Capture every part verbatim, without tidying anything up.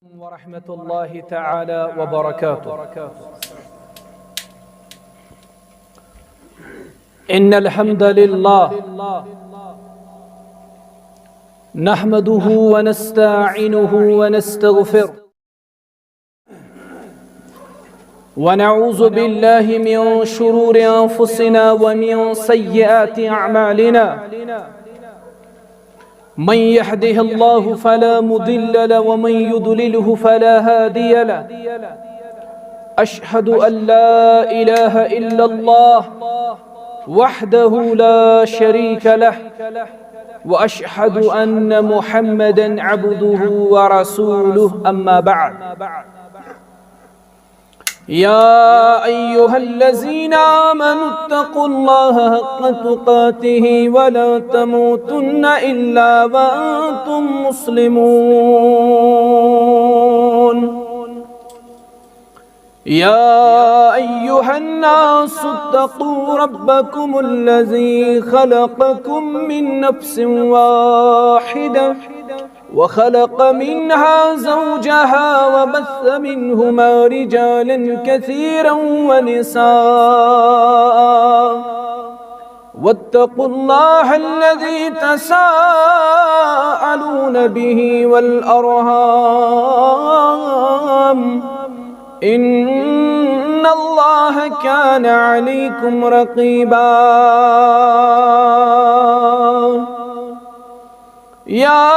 ورحمة الله تعالى وبركاته. إن الحمد لله نحمده ونستعينه ونستغفره، ونعوذ بالله من شرور أنفسنا ومن سيئات أعمالنا. من يهده الله فلا مضل له، ومن يضلله فلا هادي له. أشهد أن لا إله إلا الله وحده لا شريك له، وأشهد أن محمدا عبده ورسوله. أما بعد، يا أيها الذين آمنوا اتقوا الله حق تقاته ولا تموتن إلا وأنتم مسلمون. يا أيها الناس اتقوا ربكم الذي خلقكم من نفس واحدة، وخلق منها زوجها، وبث منهما رجالا كثيرا ونساء، واتقوا الله الذي تساءلون به والأرحام، إن الله كان عليكم رقيبا. يا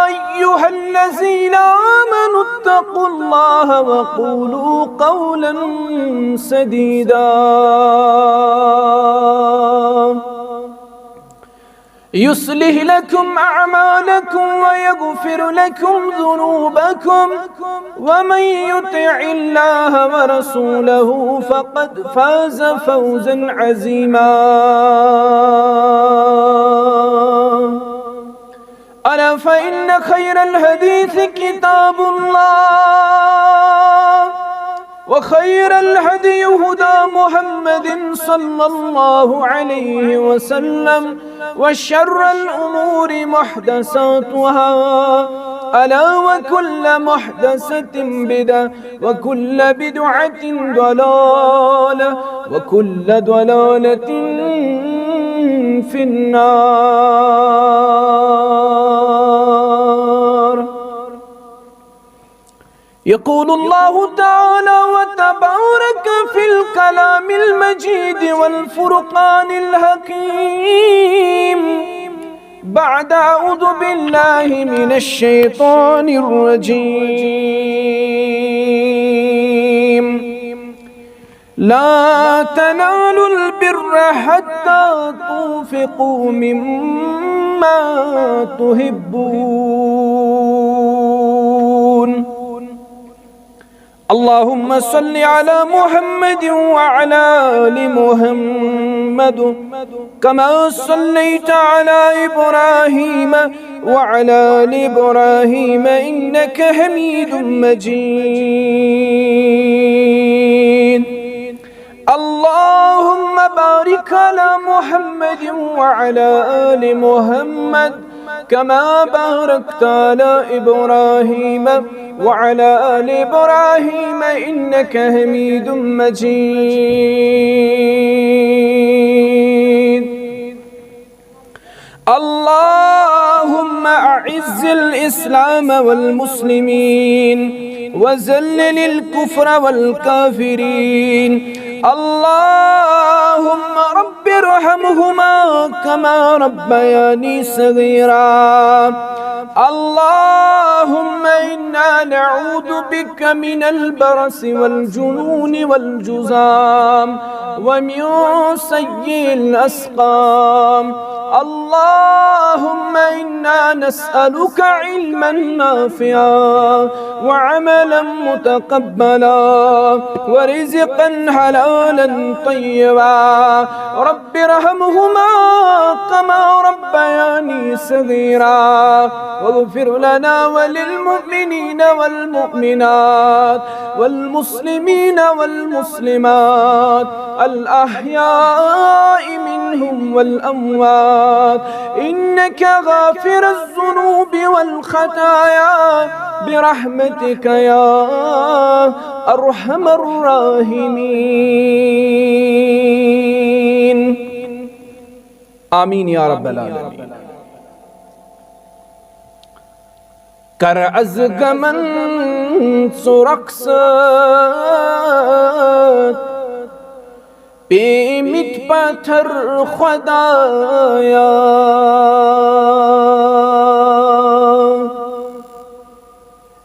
أيها الذين آمنوا اتقوا الله وقولوا قولا سديدا، يصلح لكم أعمالكم ويغفر لكم ذنوبكم، ومن يطع الله ورسوله فقد فاز فوزا عظيما. ألا فإن خير الحديث كتاب الله، وخير الهدي هدى محمد صلى الله عليه وسلم، وشر الأمور محدثاتها، ألا وكل محدثة بدعة، وكل بدعة ضلالة، وكل ضلالة في النار. يقول الله تعالى وتبارك في الكلام المجيد والفرقان الحكيم بعد أعوذ بالله من الشيطان الرجيم. لا تنالوا البر حتى تنفقوا مما تحبون. اللهم صل على محمد وعلى آل محمد كما صليت على إبراهيم وعلى آل إبراهيم إنك حميد مجيد. اللهم بارك على محمد وعلى آل محمد كما باركت على إبراهيم وعلى آل إبراهيم إنك حميد مجيد. اللهم أعز الإسلام والمسلمين وذلل الكفر والكافرين. اللهم رب ارحمهما كما ربياني صغيرا. اللهم إنا نعوذ بك من البرص والجنون والجذام ومن سيء الأسقام. اللهم إنا نسألك علما نافعا وعملا متقبلا ورزقا حلالا طيبا. رب ارحمهما كما ربياني صغيرا. واغفر لنا وللمؤمنين والمؤمنات والمسلمين والمسلمات الأحياء منهم والأموات. إنك غافر الذنوب والخطايا برحمتك يا أرحم الراحمين. آمين يا رب العالمين. کر از غمن ژٕ رۄخصت پیمٕتۍ پتھر خۄدایا۔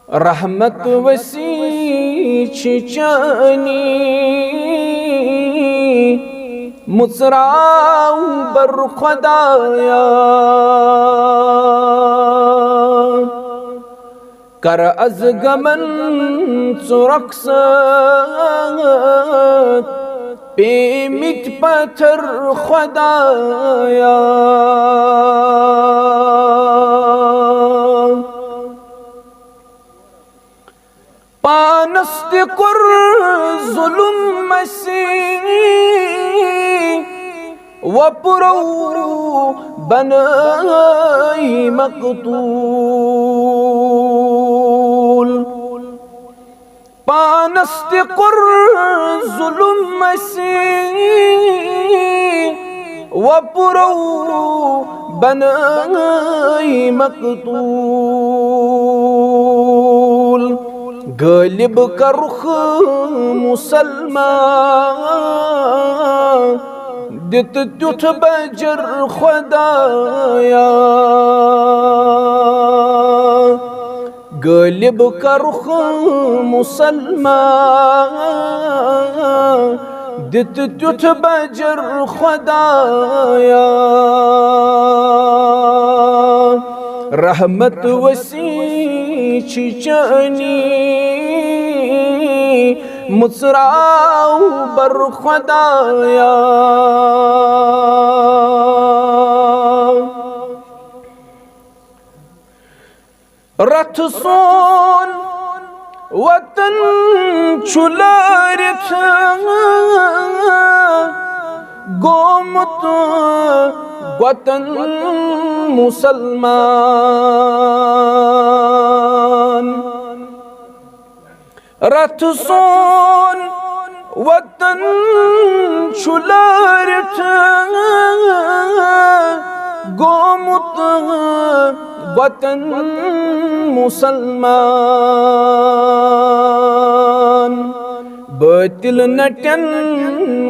رحمت وسیع چھِ چٲنی، مُژراو بر خۄدایا۔ کر از غمن ژٕ رۄخصت پیمٕتۍ پتھر خۄدایا۔ پانس تہِ کوٚر ظلم مسی، وۄپرو بنٲے مقتول۔ پانس تہِ کوٚر ظلم مسی، وۄپرو بنٲے مقتول۔ غٲلب کرُکھ مسلمان، دِتہٕ تیُتھ بجر خۄدایا۔ غٲلب کرُکھ مسلمان، دِتہٕ تیُتھ بجر خۄدایا۔ رحمت وسیع چھِ چٲنی، مُژراو بر خۄدایا۔ رتھ سون وطن چھُ لٲرِتھ گوٚمُت وطن مسلمان۔ رتھ سون وطن چھُ لٲرِتھ گوٚمُت وطن مسلمان۔ بٲطِل نٹٮ۪ن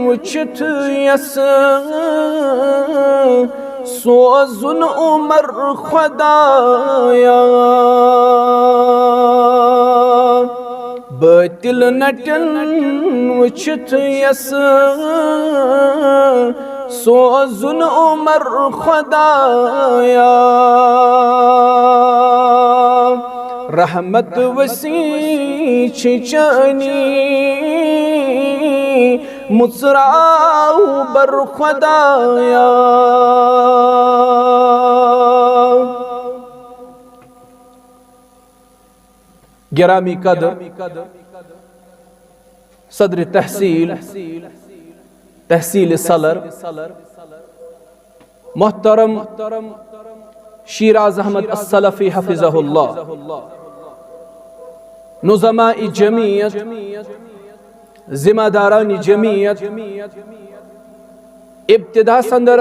وٕچھِتھ یَس سوزُن عمر خۄدایا۔ بٲطِل نٹٮ۪ن وٕچھِتھ یَس سوزُن عمر خۄدایا۔ رحمت وسیع چھِ چٲنی، مُژراو بر خۄدایا۔ گرامی قدر صدر تحصیل، تحصیل سالر، محترم شیراز احمد السلفی حفظہ اللہ، نظماء جمعیت، ذمہ داران جمعیت، ابتدا سندر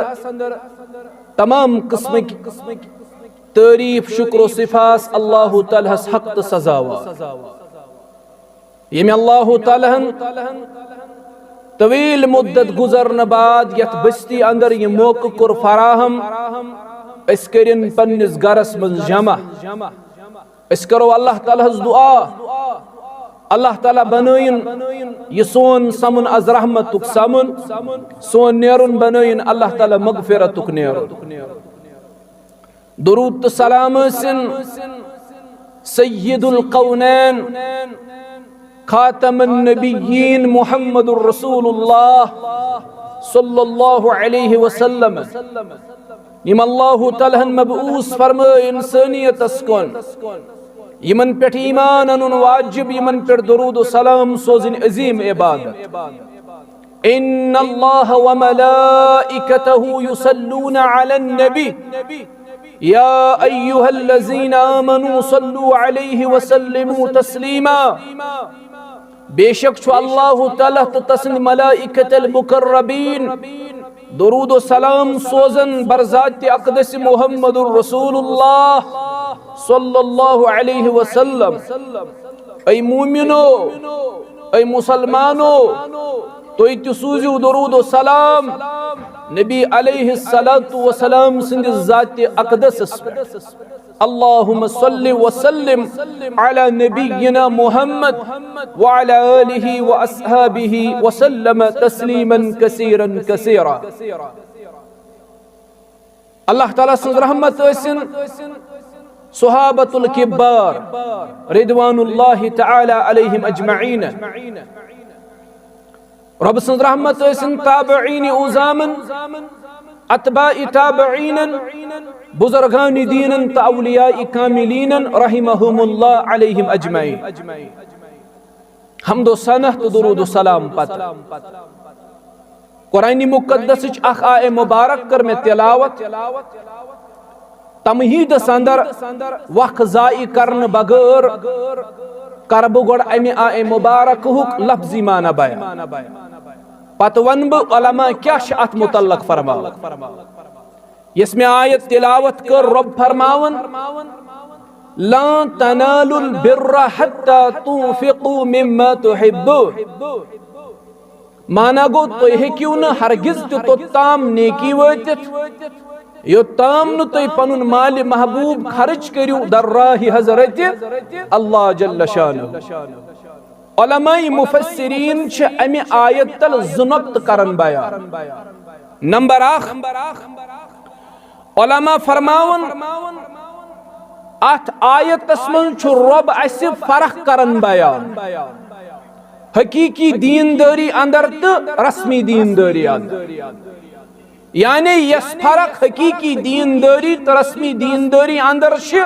تمام قسمٕکۍ تعریف، شکر و سپاس اللہ تعالیٰ ہس حق تہٕ سزاوار، ییٚمۍ اللہ تعالیٰ ہن طویل مدت گزرنہٕ بعد یتھ بستی اندر یہِ موقعہٕ کوٚر فراہم، أسۍ کٔرِن پننِس گرس منٛز جمع۔ أسۍ کرو اللہ تعالیٰ ہس دعا، اللہ تعالیٰ بنٲیِن یہِ سون سمُن از رحمتُک سمُن، سون نیرُن بنٲیِن اللہ تعالیٰ مغفرتُک نیرُن۔ درود تہٕ سلام ٲسِن سید الکونین، خاتم النبیین محمد الرسول اللہ صلی اللہ علیہ وسلم، یِم اللہ تعالیٰ ہن مبعوث فرمٲے انسٲنیتس کُن، یِمن پٮ۪ٹھ ایمان انُن واجب، یِمن پٮ۪ٹھ درود و سلام سوزٕنۍ عظیم عبادت۔ إن الله وملائكته يصلون على النبي، يا أيها الذين آمنوا صلوا عليه وسلموا تسليما۔ بے شک چھُ اللہ تعالیٰ تہٕ تسٕنٛدۍ ملائکة المقربین درود و سلام سوزان بر ذات اقدس محمد رسول اللہ صلی اللہ علیہ وسلم۔ اے مومنو، اے مسلمانو، تُہۍ تہِ سوٗزِو درود و سلام نبی علیہ الصلوۃ والسلام سٕنٛدِس ذات اقدسس پٮ۪ٹھ۔ اللهم صل وسلم على نبينا محمد وعلى آله وأصحابه وسلم تسليما كثيرا كثيرا۔ اللہ تعالیٰ سٕنٛز رحمت ٲسِن صحابۃ الکبار رضوان اللہ تعالیٰ علیہم اجمعین۔ رۄب سٕنٛز رحمت ٲسِن تابعین عظامن، اتباع تابعینن، بزرگان دینن تہٕ اولیاء کاملینن رحمہم اللہ علیہم اجمعین۔ حمد و ثنا تہٕ درود و سلام پتہٕ قرآن مقدسٕچ اکھ آیہ مبارک کٔر مےٚ تلاوت۔ تمہیدس اندر وقت ضائع کرنہٕ بغٲر کرٕ بہٕ گۄڈٕ امہِ آیہ مبارکہُک لفظی معنی بیان۔ پتہٕ ونہٕ بہٕ علماء کیٛاہ چھِ اتھ متعلق فرماوان۔ یۄس مےٚ آیت تلاوت کٔر، رۄب فرماوان، لن تنالوا البر حتى تنفقوا مما تحبون۔ معنی گوٚو، تُہۍ ہیٚکِو نہٕ ہرگز تہِ توٚتام نیکی وٲتِتھ، یوٚتام نہٕ تُہۍ پنُن مالِ محبوب خرٕچ کٔرِو در راہِ حضرت اللہ جل شانہ۔ علماء مفسرین چھِ امہِ آیت تل زٕ نقطہٕ کران بیان۔ نمبر اکھ، علماء فرماوان، اتھ آیتس منٛز چھُ رۄب اسہِ فرق کران بیان حقیقی دیندٲری اندر تہٕ رسمی دیندٲری اندر۔ یعنی یۄس فرق حقیقی دیندٲری تہٕ رسمی دیندٲری اندر چھِ،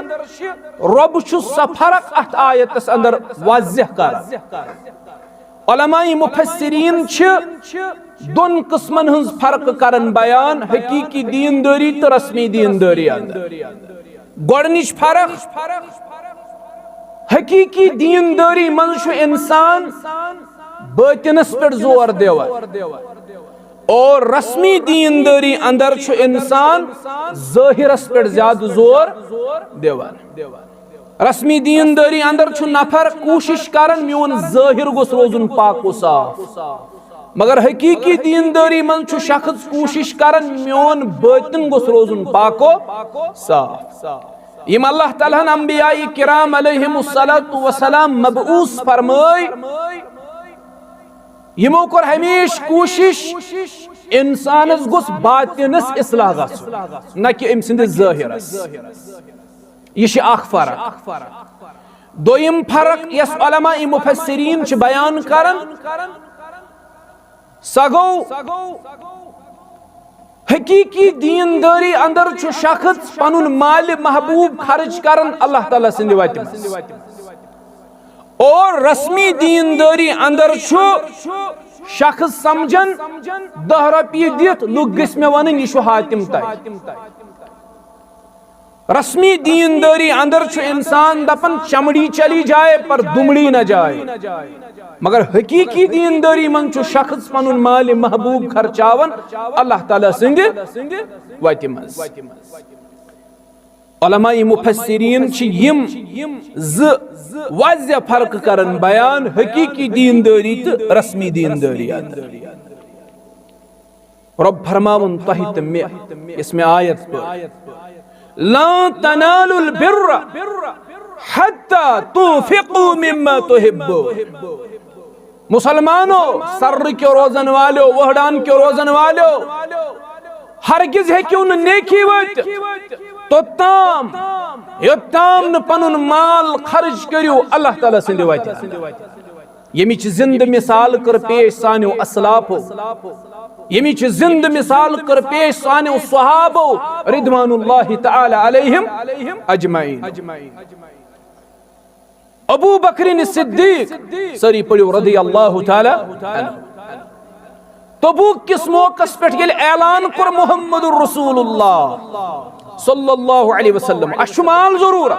رۄب چھُ سۄ فرق اتھ آیتس اندر واضح کران۔ علماء مفسرین چھِ دۄن قسمن ہٕنٛز فرق کران بیان حقیقی دیندٲری تہٕ رسمی دیندٲری اندر۔ گۄڈٕنِچ فرق، حقیقی دیندٲری منٛز چھُ انسان باطنس پٮ۪ٹھ زور دِوان اور رسمی دیندٲری اندر چھُ انسان ظٲہرس پٮ۪ٹھ زیادٕ زور دِوان۔ رسمی دیندٲری اندر چھُ نفر کوٗشش کران میون ظٲہر گوٚژھ روزُن پاک و صاف، مگر حقیقی دیندٲری منٛز چھُ شخص کوٗشش کران میون باطن گوٚژھ روزُن پاک و صاف۔ یِم اللہ تعالیٰ ہن انبیاء کرام علیہم الصلوۃ والسلام مبعوث فرمٲے، یِمو کوٚر ہمیشہِ کوٗشش انسانس گوٚژھ باطنس اصلاح گژھُن، نہ کہ أمۍ سٕنٛدِس ظٲہرس۔ یہِ چھِ اکھ فرق۔ دوٚیِم فرق یۄس علماء مفسرین چھِ بیان کران، سۄ گوٚو حقیقی دیندٲری اندر چھُ شخص پنُن مالِ محبوب خرٕچ کران اللہ تعالیٰ سٕنٛدِ وتہِ منٛز۔ اور رسمی دیندٲری اندر چھُ شخص سمجھان، دَہ رۄپیہِ دِتھ لُکھ گٔژھۍ مےٚ ونٕنۍ، یہِ چھُ حاتم تاجی۔ رسمی دیندٲری اندر چھُ انسان دپان، چمڑی چلی جائے پر دمڑی نہ جائے۔ مگر حقیقی دیندٲری منٛز چھُ شخص پنُن مالِ محبوب خرچاوان اللہ تعالیٰ سٕنٛدِ وتہِ منٛز۔ علماء مفسرین چھِ یِم زٕ واضح فرق کران بیان حقیقی دیندٲری تہٕ رسمی دیندٲری اندر۔ رۄب فرماوُن تۄہہِ تہٕ مےٚ، یۄس مےٚ آیت پٔر، لن تنالوا البر حتى تنفقوا مما تحبون۔ مسلمانو، سرٕ کیو روزن والو، وہڈان کیو روزن والو، ہرگز ہیٚکِو نہٕ نیکی وٲتِتھ توٚتام یوٚتام نہٕ پنُن مال خرٕچ کٔرِو اللہ تعالیٰ سٕنٛدِ وتہِ۔ ییٚمِچ زِندٕ مثال کٔر پیش سانیو اسلافو، ییٚمِچ زِندٕ مثال کٔر پیش سانیو صحابو رضوان اللہ تعالیٰ علیہم اجمعین۔ ابو بکر صدیق، سٲری پٔرِو رضی اللہ تعالیٰ عنہ۔ تبوک کِس موقعس پٮ۪ٹھ ییٚلہِ اعلان کوٚر محمد رسول اللہ صلی اللہ علیہ وسلم، اَسہِ چھُ مال ضروٗرت،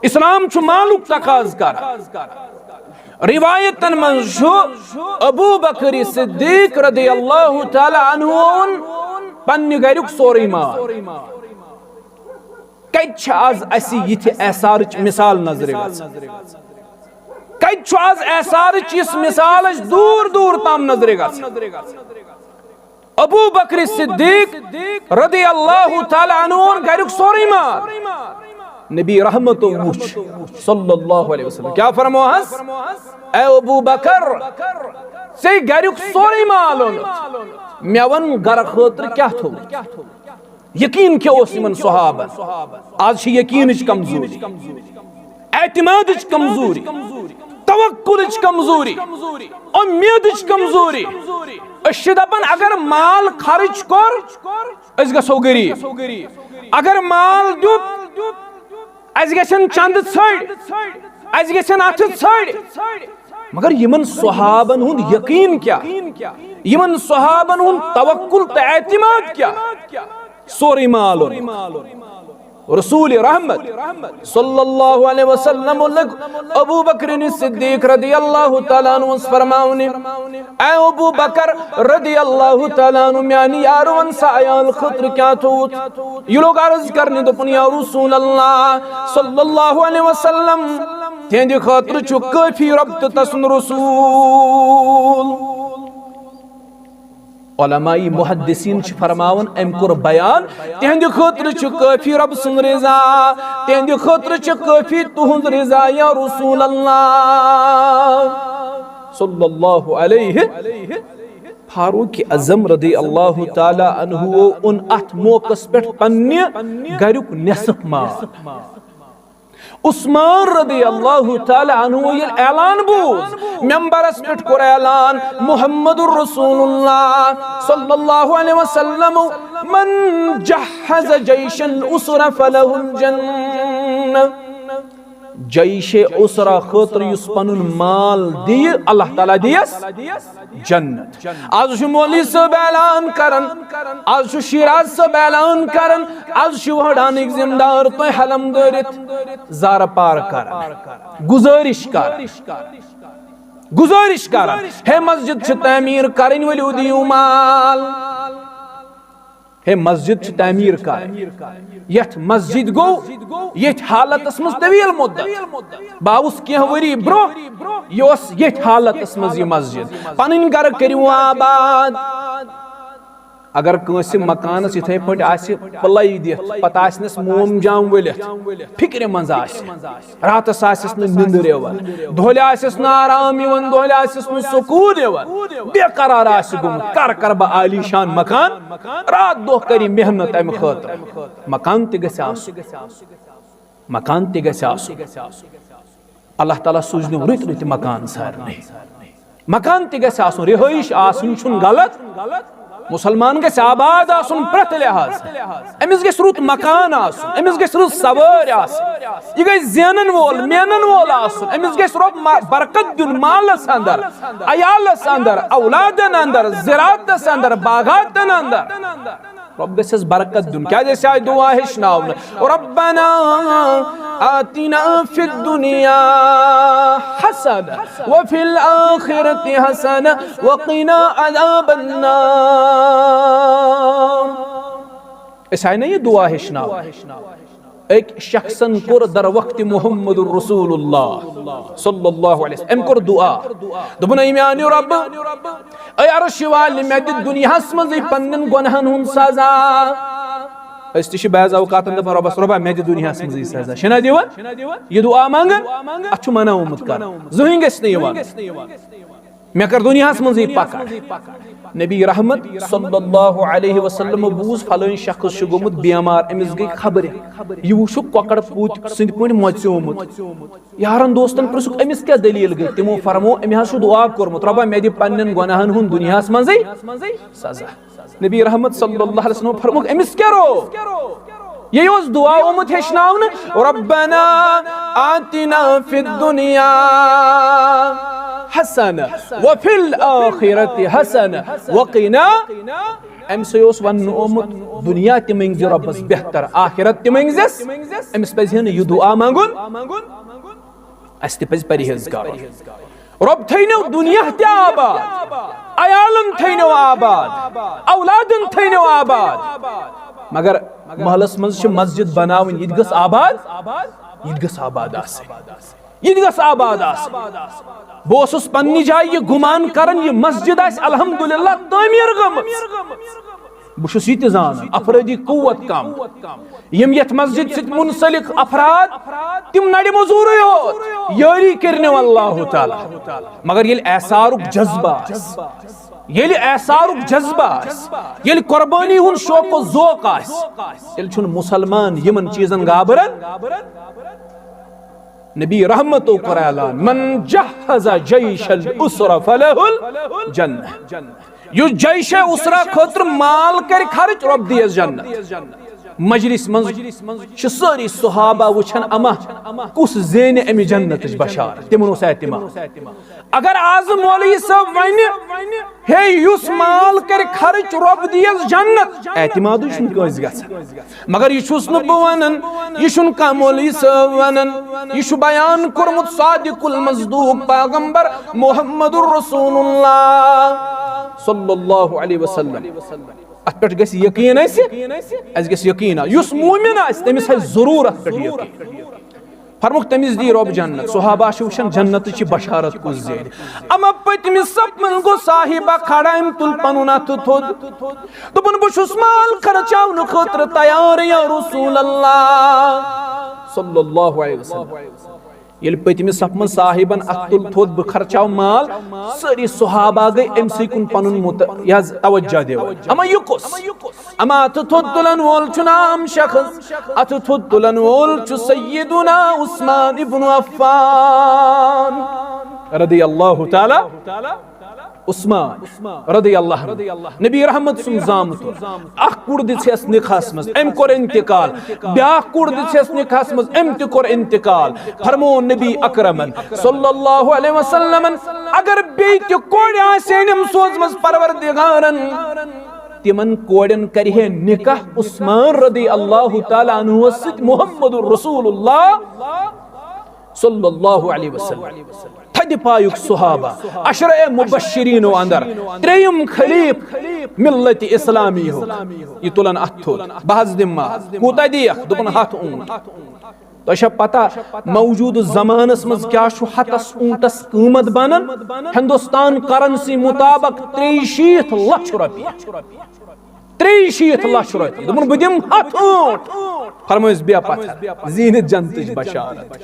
اسلام چھُ مالُک تقاضہٕ کران۔ روایتن منٛز چھُ ابو بکر صدیق رضی اللہ تعالیٰ عنہ اوٚن پننہِ گرُک سورُے مال۔ کتہِ چھِ آز اسہِ یِتھِ ایثارٕچ مثال نظرِ گژھان؟ کتہِ چھُ آز ایثارٕچ یِژھ مثال اسہِ دوٗر دوٗر تام نظرِ گژھان؟ ابو بکر صدیق رضی اللہ تعالیٰ عنہ اوٚن گرُک سورُے مال۔ نبی رحمتو وُچھ صلی اللہ علیہ وسلم کیٛاہ فرموہس، اے ابو بکر، ژےٚ گرُک سورُے مال اوٚنُتھ، مےٚ وَن گرٕ خٲطرٕ کیٛاہ تھوٚوُتھ؟ یقین کیٛاہ اوس یِمن صحابن؟ آز چھِ یقینٕچ کمزوری، اعتمادٕچ کمزوری، توکلٕچ کمزوری، امیدٕچ کمزوری۔ أسۍ چھِ دپان اگر مال خرٕچ کوٚر، أسۍ گژھو غریب۔ اگر مال دیُت، اسہِ گژھن چندٕ ژھٔڑۍ، اسہِ گژھن اتھٕ ژھٔڑۍ۔ مگر یِمن صحابن ہُنٛد یقین کیٛاہ؟ یِمن صحابن ہُنٛد توکل تہٕ اعتماد کیٛاہ؟ سورُے مال اوٚن۔ رسول رحمت صلی اللہ علیہ وسلم لوٚگ ابو بکر صدیق رضی اللہ تعالیٰ عنہ فرماونہِ، اے ابو بکر رضی اللہ تعالیٰ عنہ، میانہِ یارو ون سا عیال خٲطرٕ کیٛاہ تھوٚوُتھ؟ یہِ لوٚگ عرض کرنہِ، دوٚپُن، یا رسول اللہ صلی اللہ علیہ وسلم، تِہنٛدِ خٲطرٕ چھُ کٲفی رب تہٕ تسُنٛد رسول۔ علماء محدثین چھِ فرماوان، أمۍ کوٚر بیان، تِہنٛدِ خٲطرٕ چھُ کٲفی رب سُنٛد رضا، تِہنٛدِ خٲطرٕ چھُ کٲفی تُہنٛد رضا یا رسول اللہ صلی اللہ علیہ۔ فاروق اعظم رضی اللہ تعالیٰ عنہ اوٚن اتھ موقعس پٮ۪ٹھ پننہِ گرُک نصف مال۔ عثمان رضی اللہ تعالیٰ عنہ ییٚلہِ اعلان بوٗز، ممبرس پٮ۪ٹھ کوٚر اعلان، محمد رسول اللہ صلی اللہ علیہ وسلم، من جہز جیش العسرہ فلہ الجنہ۔ جیش عسرہ خٲطرٕ یُس پنُن مال دِیہِ، اللہ تعالیٰ دِیس جنت۔ آز چھُ مولوی صٲب اعلان کران، آز چھُ شیراز صٲب اعلان کران، آز چھُ وہڈانٕکۍ ذمہٕ دار تۄہہِ حلم دٲرِتھ زارٕ پار کران، گزٲرِش کران، گزٲرِش کران، ہے مسجد چھِ تعمیٖر کرٕنۍ، ؤلِو دِیِو مال۔ ہے مسجد چھِ تعمیٖر کرٕنۍ۔ یتھ مسجد گوٚو یتھ حالتس منٛز طویل مدت۔ بہٕ آوُس کینٛہہ ؤری برونٛہہ، یہِ اوس یتھ حالتس منٛز یہِ مسجد۔ پنٕنۍ گرٕ کٔرِو آباد۔ اگر کٲنٛسہِ مکانس یِتھے پٲٹھۍ آسہِ پلے دِتھ، پتہٕ آسنس موم جام ؤلِتھ، فکرِ منٛز آسہِ، راتس آسٮ۪س نہٕ نِندٕر یِوان، دۄہلہِ آسٮ۪س نہٕ آرام یِوان، دۄہلہِ آسٮ۪س نہٕ سکوٗن یِوان، بے قرار آسہِ گوٚمُت، کر کر بہٕ عالی شان مکان؟ رات دۄہ کرِ محنت امہِ خٲطرٕ۔ مکان تہِ گژھِ آسُن، مکان تہِ گژھِ آسُن۔ اللہ تعالیٰ سوٗزنو رٕتۍ رٕتۍ مکان سارنٕے۔ مکان تہِ گژھِ آسُن، رہٲیِش آسٕنۍ چھُنہٕ غلط۔ مُسلمان گژھِ آباد آسُن پرٛٮ۪تھ لحاظ۔ أمِس گژھِ رُت مکان آسُن، أمِس گژھِ رٕژ سوٲرۍ آسٕنۍ۔ یہِ گژھِ زینَن وول، مینَن وول آسُن۔ أمِس گژھِ رۄب ما-، برکت دیُن مالَس اندر، عیالَس اندر، اولادَن اندر، زِراعتَس اندر، باغاتَن اندر۔ رۄب گژھٮ۪س برکت دیُن۔ کیٛازِ أسۍ آے دُعا ہیٚچھناونہٕ؟ ربنا آتنا فی الدنیا حسنہ وفی الآخرۃ حسنہ وقنا عذاب النار۔ أسۍ آے نہ یہِ دُعا ہیٚچھناونہٕ؟ أکۍ شخصن کوٚر در وقت محمد رسول اللہ صلی اللہ علیہ وسلم، أمۍ کوٚر دُعا، دوٚپُن، اے میانہِ رۄبہٕ، اے عرشہِ والہِ، مےٚ دِ دُنیاہس منٛزٕے پننٮ۪ن گۄناہن ہُنٛد سزا۔ أسۍ تہِ چھِ بعض اوقاتن دپان، رۄبس، رۄبا، مےٚ دِ دُنیاہس منٛزٕے سزا۔ چھِنہ دِوان؟ یہِ دُعا منٛگان، اتھ چھُ منع آمُت کرنہٕ، زٕہٕنۍ گژھِ نہٕ یِوان۔ مےٚ کٔر دُنیاہس منٛزٕے پکڑ۔ نبی رحمت صلی اللہ علیہ وسلم بوٗز، فلٲنۍ شخص چھُ گوٚمُت بیمار، أمِس گٔے خبرِ۔ یہِ وٕچھُکھ کۄکر پوٗتۍ سٕنٛدۍ پٲٹھۍ مۄژیومُت۔ یارن دوستن پرٛژھُکھ، أمِس کیٛاہ دٔلیٖل گٔے؟ تِمو فرموو، أمۍ حظ چھُ دُعا کوٚرمُت، رۄبا، مےٚ دِ پننٮ۪ن گۄناہن ہُنٛد دُنیاہس منٛزٕے سزا۔ نبی رحمت صلی اللہ علیہ وسلم فرمووُکھ، أمِس کیٛاہ روو؟ یہِ اوس دُعا آمُت ہیٚچھناونہٕ، ربنا آتنا فی الدنیا حسنہ وفی الآخرۃ حسنہ وقنا۔ أمۍ سٕے اوس وننہٕ آمُت، دُنیا تہِ مٔنٛگزِ رۄبس بہتر، آخرت تہِ مٔنٛگزٮ۪س۔ أمِس پزِ ہے نہٕ یہِ دُعا منٛگُن، اسہِ تہِ پزِ پرہیز کرُن۔ رۄب تھٲینو دُنیا تہِ آباد، عیالن تھٲینو آباد، اولادن تھٲینو آباد، مگر محلس منٛز چھِ مسجد بناوٕنۍ، یہِ تہِ گٔژھ آباد، یہِ تہِ گٔژھ آباد آسٕنۍ۔ یہِ تہِ گژھِ آباد آسٕنۍ۔ بہٕ اوسُس پننہِ جایہِ یہِ گُمان کران، یہِ مسجد آسہِ الحمدللہ تعمیٖر گٔمٕژ۔ بہٕ چھُس یہِ تہِ زانان، افرٲدی قوت کم۔ یِم یتھ مسجد سۭتۍ منسلک افراد، تِم نڑِ مزوٗرٕے یوت، یٲری کٔرِنو اللہ تعالیٰ۔ مگر ییٚلہِ ایثارُک جذبہٕ آسہِ، ییٚلہِ ایثارُک جذبہٕ آسہِ، ییٚلہِ قربٲنی ہُنٛد شوق و ذوق آسہِ، تیٚلہِ چھُنہٕ مُسلمان یِمن چیٖزن گابران۔ نبی رحمتو کوٚر اعلان، "من جہز جیش العسرہ فلہ الجنہ"۔ یُس جیش عسرہ خٲطرٕ مال کرِ خرچ، رۄب دِیس جنت۔ مجلس منٛز چھِ سٲری صحابہ وٕچھان، اما کُس زینہِ امہِ جنتٕچ بشارت؟ تِمن اوس اعتماد۔ اگر آز مولوی صٲب ونہِ، ہے، یُس مال کرِ خرچ، رۄب دِیس جنت، اعتمادٕے چھُنہٕ کٲنٛسہِ گژھان۔ مگر یہِ چھُس نہٕ بہٕ ونان، یہِ چھُنہٕ کانٛہہ مولوی صٲب ونان، یہِ چھُ بیان کوٚرمُت صادق المصدوق پیغمبر محمد رسول اللہ صلی اللہ علیہ وسلم۔ اتھ پٮ۪ٹھ گژھِ یقین اسہِ، اسہِ گژھِ یقین آ-، یُس مومن آسہِ، تٔمِس آسہِ ضروٗر اتھ پٮ۪ٹھ یقین۔ فرموکھ، تٔمِس دی رۄب جنت۔ صحابہ چھِ وٕچھان جنتٕچ یہِ بشارت کُس زینہِ۔ اما پٔتمہِ صفہٕ منٛز گوٚو صاحبہ کھڑا، أمۍ تُل پنُن اَتھٕ تھوٚد۔ دوٚپُن، "بہٕ چھُس مال خرچاونہٕ خٲطرٕ تیار یا رسول اللہ صلی اللہ علیہ وسلم۔" ییٚلہِ پٔتمہِ صفہٕ منٛز صاحبن اَتھٕ تُل تھوٚد، "بہٕ خرچاو مال"، سٲری صحابہ گٔے أمۍ سٕے کُن پنُن مت-، یہِ حظ توجہ دِوان۔ اما یہِ کُس؟ اما اَتھٕ تھوٚد تُلن وول چھُنہٕ عام شخص، اَتھٕ تھوٚد تُلن وول چھُ سیدنا عثمان ابن عفان رضی اللہ تعالیٰ۔ عثمان رضی اللہ عنہ، نبی رحمت سُنٛد زامتُر۔ اکھ کوٗر دِژہَس نکاحس منٛز، أمۍ کوٚر انتقال۔ بیاکھ کوٗر دِژہَس نکاحس منٛز، أمۍ تہِ کوٚر انتقال۔ فرموو نبی اکرمن صلی اللہ علیہ وسلمن، اگر بیٚیہِ تہِ کورِ آسہِ ہن أمۍ سوزمٕژ پروردگارن، تِمن کورٮ۪ن کرِ ہے نکاح عثمان رضی اللہ تعالیٰ عنہ سۭتۍ محمد رسول اللہ صلی اللہ علیہ وسلم۔ تھدِ پایُک صحابہ، عشرہ مبشرینو اندر ترٛیٚیِم خلیف ملت اسلامی ہُک۔ یہِ تُلن اتھ تھوٚد، بہٕ حظ دِمہٕ مال۔ کوٗتاہ دِیَکھ؟ دوٚپُن، "ہتھ اونٹ۔" تۄہہِ چھا پتہ موجودٕ زمانس منٛز کیٛاہ چھُ ہتس اونٹس قۭمت بنان؟ ہندوستان کرنسی مطابق ترٛیٚیہِ شیٖتھ لچھ رۄپیہِ۔ ترٛیٚیہِ شیٖتھ لچھ رۄپیہِ۔ دوٚپُن، "بہٕ دِمہٕ ہتھ اونٹ۔" فرمٲیِس، "بیٚہہ پتھر، زیٖنِتھ جنتٕچ بشارت۔"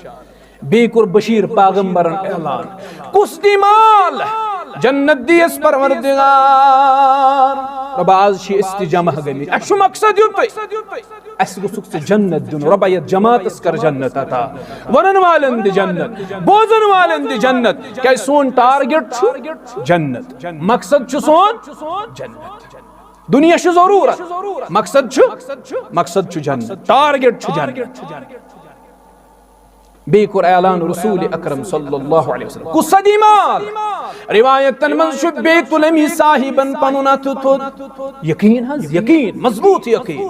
بیٚیہِ کوٚر بشیٖر پیغمبرن اعلان، "کُس دی مال؟ جنت دیس پروردگار۔" رۄبا، آز چھِ أسۍ تہِ جمع گٔمٕتۍ، اَسہِ چھُ مقصد یُتُے، اَسہِ گوٚژھُکھ ژٕ جنت دیُن۔ رۄبا، یتھ جماعتس کر جنت عطا، ونن والٮ۪ن دِ جنت، بوزن والٮ۪ن دِ جنت، کیازِ سون ٹارگیٹ چھُ جنت، مقصد چھُ سون جنت۔ دُنیا چھُ ضروٗرت، مقصد چھُ، مقصد چھُ جنت، ٹارگیٹ چھُ جنت۔ بیٚیہِ کوٚر اعلان رسول اکرم صلی اللہ علیہ وسلم، "کُس سا دی مال؟" روایتن منٛز چھُ بیٚیہِ تُل أمی صاحبن پنُن اَتھٕ تھوٚد۔ یقین حظ، یقین، مضبوط یقین۔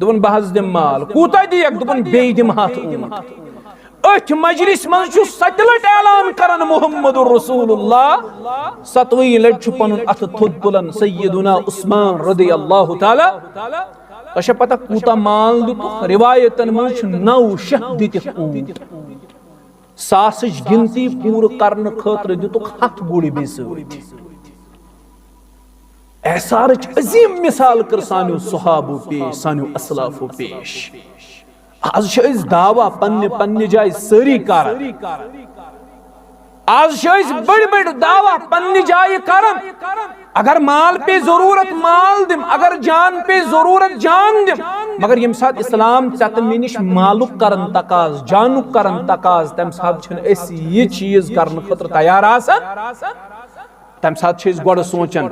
دوٚپُن، "بہٕ حظ دِمہٕ مال۔" "کوٗتاہ دِیَکھ؟" دوٚپُن، "بیٚیہِ دِمہٕ ہتھ اونٹ۔" أتھۍ مجلس منٛز چھُ ستہِ لٹہِ اعلان کران محمد رسول اللہ، ستوٕے لٹہِ چھُ پنُن اَتھٕ تھوٚد تُلان سیدنا عثمان رضی اللہ تعالیٰ۔ تۄہہِ چھا پتہ کوٗتاہ مال دِتُکھ؟ روایتن منٛز چھُ نو شیٚتھ دِتِکھ اونٹ۔ ساسٕچ گنتی پوٗرٕ کرنہٕ خٲطرٕ دِتُکھ ہتھ گُرۍ بیٚیہِ سۭتۍ۔ ایثارٕچ عظیٖم مثال کٔر سانیو صحابو پیش، سانیو اسلافو پیش۔ آز چھِ أسۍ دعویٰ پننہِ، پننہِ جایہِ سٲری کران۔ آز چھِ أسۍ بٔڑۍ بٔڑۍ دعویٰ پننہِ جایہِ کران۔ اگر مال پے ضروٗرت مال دِم، اگر جان پے ضروٗرت جان دِم۔ مگر ییٚمہِ ساتہٕ اسلام ژےٚ تہٕ مےٚ نِش مالُک کران تقاضہٕ، جانُک کران تقاضہٕ، تَمہِ ساتہٕ چھِنہٕ أسۍ یہِ چیٖز کرنہٕ خٲطرٕ تیار آسان۔ تَمہِ ساتہٕ چھِ أسۍ گۄڈٕ سونٛچان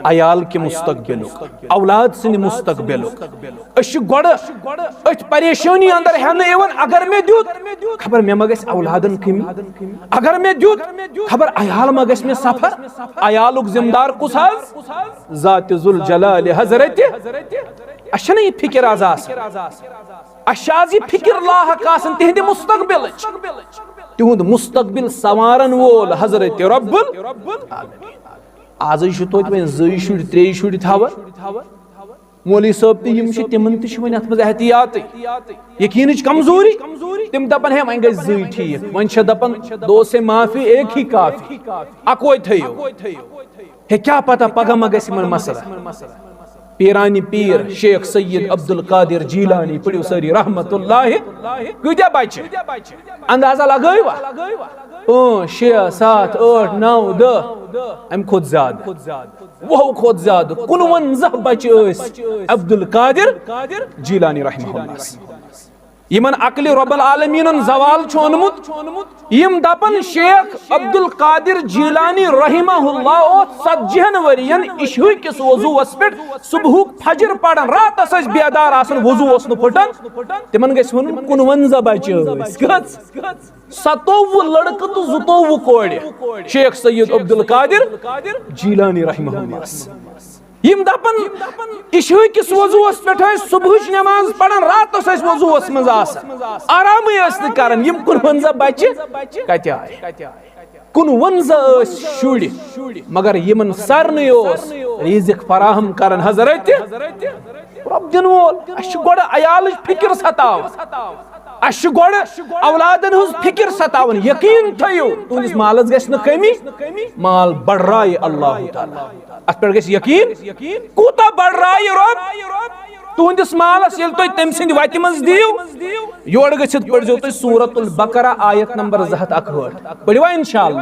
عیال کہِ مستقبلُک، اولاد سٕنٛدِ مستقبلُک۔ أسۍ چھِ گۄڈٕ أتھۍ پریشٲنی اندر ہٮ۪نہٕ یِوان، اگر مےٚ دیُت، خبر مےٚ ما گژھِ اولادن کٔمی، اگر مےٚ دیُت، خبر عیال ما گژھِ مےٚ سفر۔ عیالُک ذمہٕ دار کُس حظ؟ ذات ذوالجلال حضرت۔ اَسہِ چھَنہٕ یہِ فِکر آز آسان۔ اَسہِ چھِ آز یہِ فِکر لاحق آسان تِہنٛدِ مستقبلٕچ۔ تِہُنٛد مستقبل سنوارن وول حضرت رب العالمین۔ آزٕے چھُ توتہِ وۄنۍ زٕے شُرۍ، ترٛیٚیہِ شُرۍ تھاوان۔ مولوی صٲب تہِ یِم چھِ، تِمن تہِ چھِ وۄنۍ اَتھ منٛز احتیاطٕے، یقیٖنٕچ کمزوری۔ تِم دَپَن، ہے، وۄنۍ گژھِ زٕے ٹھیٖک۔ وۄنۍ چھِ دَپان، دو سے معافی ایک ہی کافی، اَکوے تھٲیِو۔ ہے، کیٛاہ پتہ پگاہ ما گژھِ یِمن مسلہٕ۔ پیرانی پیر شیخ سید عبدالقادر جیلانی، پٔرِو سٲری رحمت اللہ۔ کۭتیاہ بچہِ؟ اندازہ لگٲیوا؟ پانٛژھ، شےٚ، ستھ، ٲٹھ، نو، دہ۔ امہِ کھۄتہٕ زیادٕ، وُہو کھۄتہٕ زیادٕ، کُنوَنزاہ بچہِ ٲسۍ عبدالقادر جیلانی رحمہ اللہ۔ یِمن عقلِ رب العالمینن زوال چھُ اوٚنمُت۔ یِم دپن، شیخ عبدالقادر جیلانی رحمہ اللہ اوس ژتجی ہن ؤرین عشہٕ کِس وضوٗوس پٮ۪ٹھ صبحُک فجر پران، راتس ٲسۍ بیدار آسان، وضوٗ اوس نہٕ پھُٹان۔ تِمن گژھِ ونُن، کُنوَنزاہ بچہِ ٲسۍ۔ کٔژ؟ ستووُہ لڑکہٕ تہٕ زٕتووُہ کورِ۔ شیخ سید عبدالقادر جیلانی رحمہ اللہ۔ یِم دپن، عشہٕ کِس وضوٗوس پٮ۪ٹھ ٲسۍ صبحٕچ نماز پران، راتس ٲسۍ وضوٗوس منٛز آسان، آرامٕے ٲسۍ نہٕ کران۔ یِم کُنوَنزاہ بچہِ کتہِ آیہِ؟ کُنوَنزاہ ٲسۍ شُرۍ، مگر یِمن سارنٕے اوس رزق فراہم کران حضرت رب دِنہٕ وول۔ اَسہِ چھِ گۄڈٕ عیالٕچ فِکر ستاوان، اَسہِ چھِ گۄڈٕ اولادن ہٕنٛز فِکر ستاوان۔ یقیٖن تھٲیِو، تُہنٛدِس مالس گژھِ نہٕ کٔمی، مال بڑرایہِ اللہ تعالیٰ۔ اتھ پٮ۪ٹھ گژھِ یقیٖن، کوٗتاہ بڑرایہِ رۄب تُہنٛدِس مالس، ییٚلہِ تُہۍ تٔمۍ سٕنٛدِ وتہِ منٛز دِیِو۔ یورٕ گٔژھِتھ پٔرۍزیو تُہۍ سورۃ البقرہ، آیت نمبر زٕ ہتھ اکہٲٹھ۔ پٔرِوا انشاءاللہ؟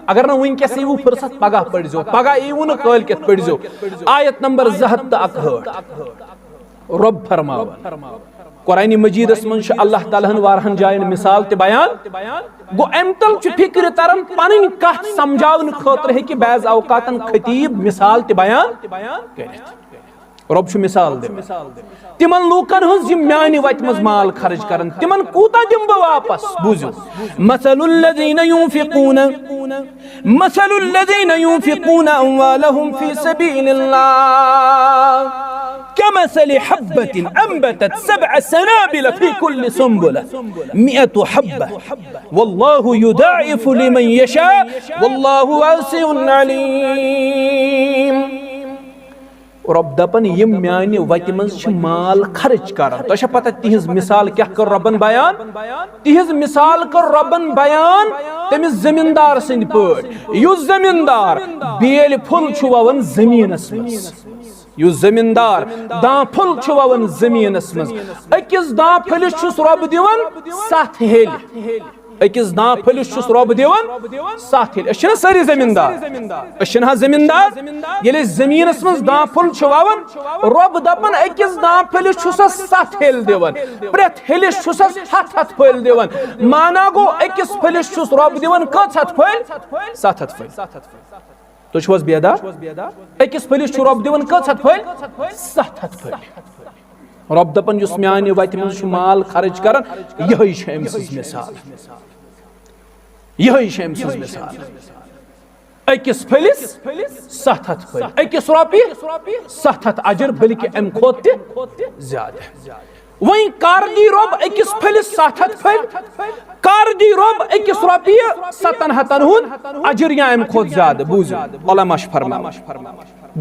اگر نہٕ وٕنکیٚس ییٖوٕ فرصت، پگاہ پٔرۍزیو، پگاہ ییٖوٕ نہٕ، کٲلۍ کٮ۪تھ پٔرۍزیو۔ آیت نمبر زٕ ہتھ تہٕ اکہٲٹھ۔ رۄب فرماوان، قرآن مجیدس منٛز چھُ اللہ تعالیٰ ہن واریاہن جاین مثال تہِ بیان۔ گوٚو، امہِ تل چھُ فکرِ تران، پنٕنۍ کتھ سمجھاونہٕ خٲطرٕ ہیٚکہِ بعض اوقاتن خطیب مثال تہِ بیان کٔرِتھ۔ رۄب چھُ مثال دِوان تِمن لوٗکن ہٕنٛز، یِم میانہِ وتہِ منٛز مال خرٕچ کرن، تِمن کوٗتاہ دِمہٕ بہٕ واپس؟ بوٗزِو، مثل الذين ينفقون مثل الذين ينفقون أموالهم في سبيل الله كمثل حبة أنبتت سبع سنابل في كل سنبلة مئة حبة والله يضاعف لمن يشاء والله واسع عليم۔ رۄب دپان، یِم میانہِ وتہِ منٛز چھِ مال خرٕچ کران، تۄہہِ چھا پتہ تِہنٛز مثال کیٛاہ کٔر رۄبن بیان؟ تِہنٛز مثال کٔر رۄبن بیان تٔمِس زٔمیٖندار سٕنٛدۍ پٲٹھۍ، یُس زٔمیٖندار بیلۍ پھوٚل چھُ ووان زٔمیٖنس منٛز، یُس زٔمیٖندار داں پھوٚل چھُ ووان زٔمیٖنس منٛز، أکِس داں پھٔلِس چھُس رۄب دِوان ستھ ہیٚلہِ۔ أکِس داں پھٔلِس چھُس رۄب دِوان ستھ ہیٚلہِ۔ أسۍ چھِنہ سٲری زٔمیٖندار؟ أسۍ چھِنہ حظ زٔمیٖندار؟ ییٚلہِ أسۍ زٔمیٖنَس منٛز داں پھوٚل چھِ وَوان، رۄب دَپان، أکِس داں پھٔلِس چھُسَس ستھ ہیٚلہِ دِوان، پرٛٮ۪تھ ہیٚلِس چھُسَس ہَتھ ہَتھ پھٔلۍ دِوان۔ مانا گوٚو، أکِس پھٔلِس چھُس رۄب دِوان کٔژ ہَتھ پھٔلۍ؟ ستھ ہَتھ پھٔلۍ۔ تُہۍ چھِو حظ بیدار؟ أکِس پھٔلِس چھُ رۄب دِوان کٔژ ہَتھ پھٔلۍ؟ ستھ ہَتھ پھٔلۍ۔ رۄب دَپان، یُس میانہِ وَتہِ منٛز چھُ مال خرٕچ کران، یِہوٚے چھِ أمۍ سٕنٛز مثال۔ یِہوٚے چھِ أمۍ سٕنٛز مثال۔ أکِس پھٔلِس ستھ ہَتھ پھٔلۍ، أکِس رۄپیہِ ستھ ہَتھ اجر، بلکہِ اَمہِ کھۄتہٕ تہِ زیادٕ۔ وۄنۍ کر دی رۄب أکِس پھٔلِس ستھ ہَتھ پھٔلۍ؟ کر دی رۄب أکِس رۄپیہِ ستن ہتن ہُنٛد اجر یا اَمہِ کھۄتہٕ زیادٕ؟ بوٗزِو، علماء چھِ فرماوان۔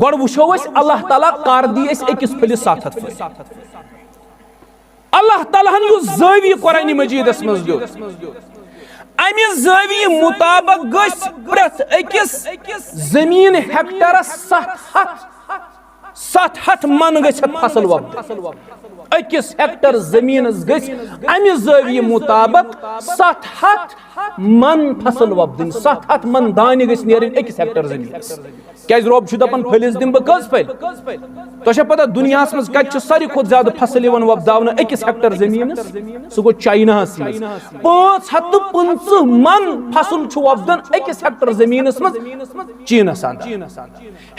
گۄڈٕ وٕچھو أسۍ، اللہ تعالیٰ کر دی اَسہِ أکِس پھٔلِس ستھ ہَتھ پھٔلۍ؟ اللہ تعالیٰ ہن یُس زٲویہِ قرآن مجیدس منٛز دیُت، امہِ زٲویہِ مطابق گژھِ پرٛٮ۪تھ أکِس زٔمیٖن ہیکٹرس ستھ ہتھ، ستھ ہتھ من گژھِ اتھ فصل وۄپدٕنۍ۔ أکِس ہیکٹر زٔمیٖنَس گٔژھۍ اَمہِ زٲویہِ مُطابق ستھ ہتھ من فصل وۄپدٕنۍ، ستھ ہتھ من دانہِ گٔژھۍ نیرٕنۍ أکِس ہیکٹر زٔمیٖنَس۔ کیازِ رۄب چھُ دَپان، پھٔلِس دِمہٕ بہٕ کٔژ پھٔلۍ؟ تۄہہِ چھا پتہ دُنیاہَس منٛز کَتہِ چھُ ساروی کھۄتہٕ زیادٕ فصل یِوان وۄپداونہٕ أکِس ہیکٹر زٔمیٖنَس؟ سُہ گوٚو چایناہَس منٛز۔ پانٛژھ ہتھ تہٕ پٕنٛژٕہ من فصل چھُ وۄپدان أکِس ہیکٹر زٔمیٖنَس منٛز چیٖنَس اندر۔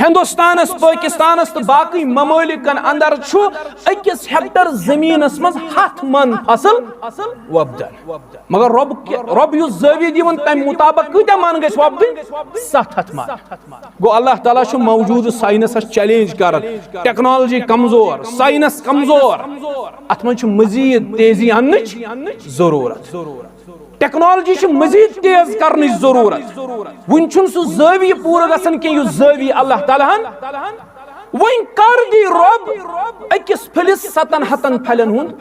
ہندوستانس، پٲکستانس تہٕ باقٕے ممٲلکن اندر چھُ أکِس ہیکٹر زٔمیٖنس منٛز ہتھ من فصل وۄپدان۔ مگر رۄب کہِ-، رۄب یُس زٲویہِ دِوان، تمہِ مُطابق کۭتیاہ من گژھِ وۄپدٕنۍ؟ ستھ ہتھ من۔ گوٚو، اللہ تعالیٰ چھُ موجودٕ ساینسس چیلنج کران۔ ٹیکنالوجی کمزور، ساینس کمزور، اتھ منٛز چھُ مزید تیزی اننٕچ ضروٗرت۔ ٹیکنالوجی چھِ مزید تیز کرنٕچ ضروٗرت۔ وُنہِ چھُنہٕ سُہ زٲویہِ پوٗرٕ گژھان کینٛہہ، یُس زٲویہِ اللہ تعالیٰ ہن۔ وۄنۍ کر دی رۄب أکِس پھٔلِس ستن ہتن پھلٮ۪ن ہُنٛد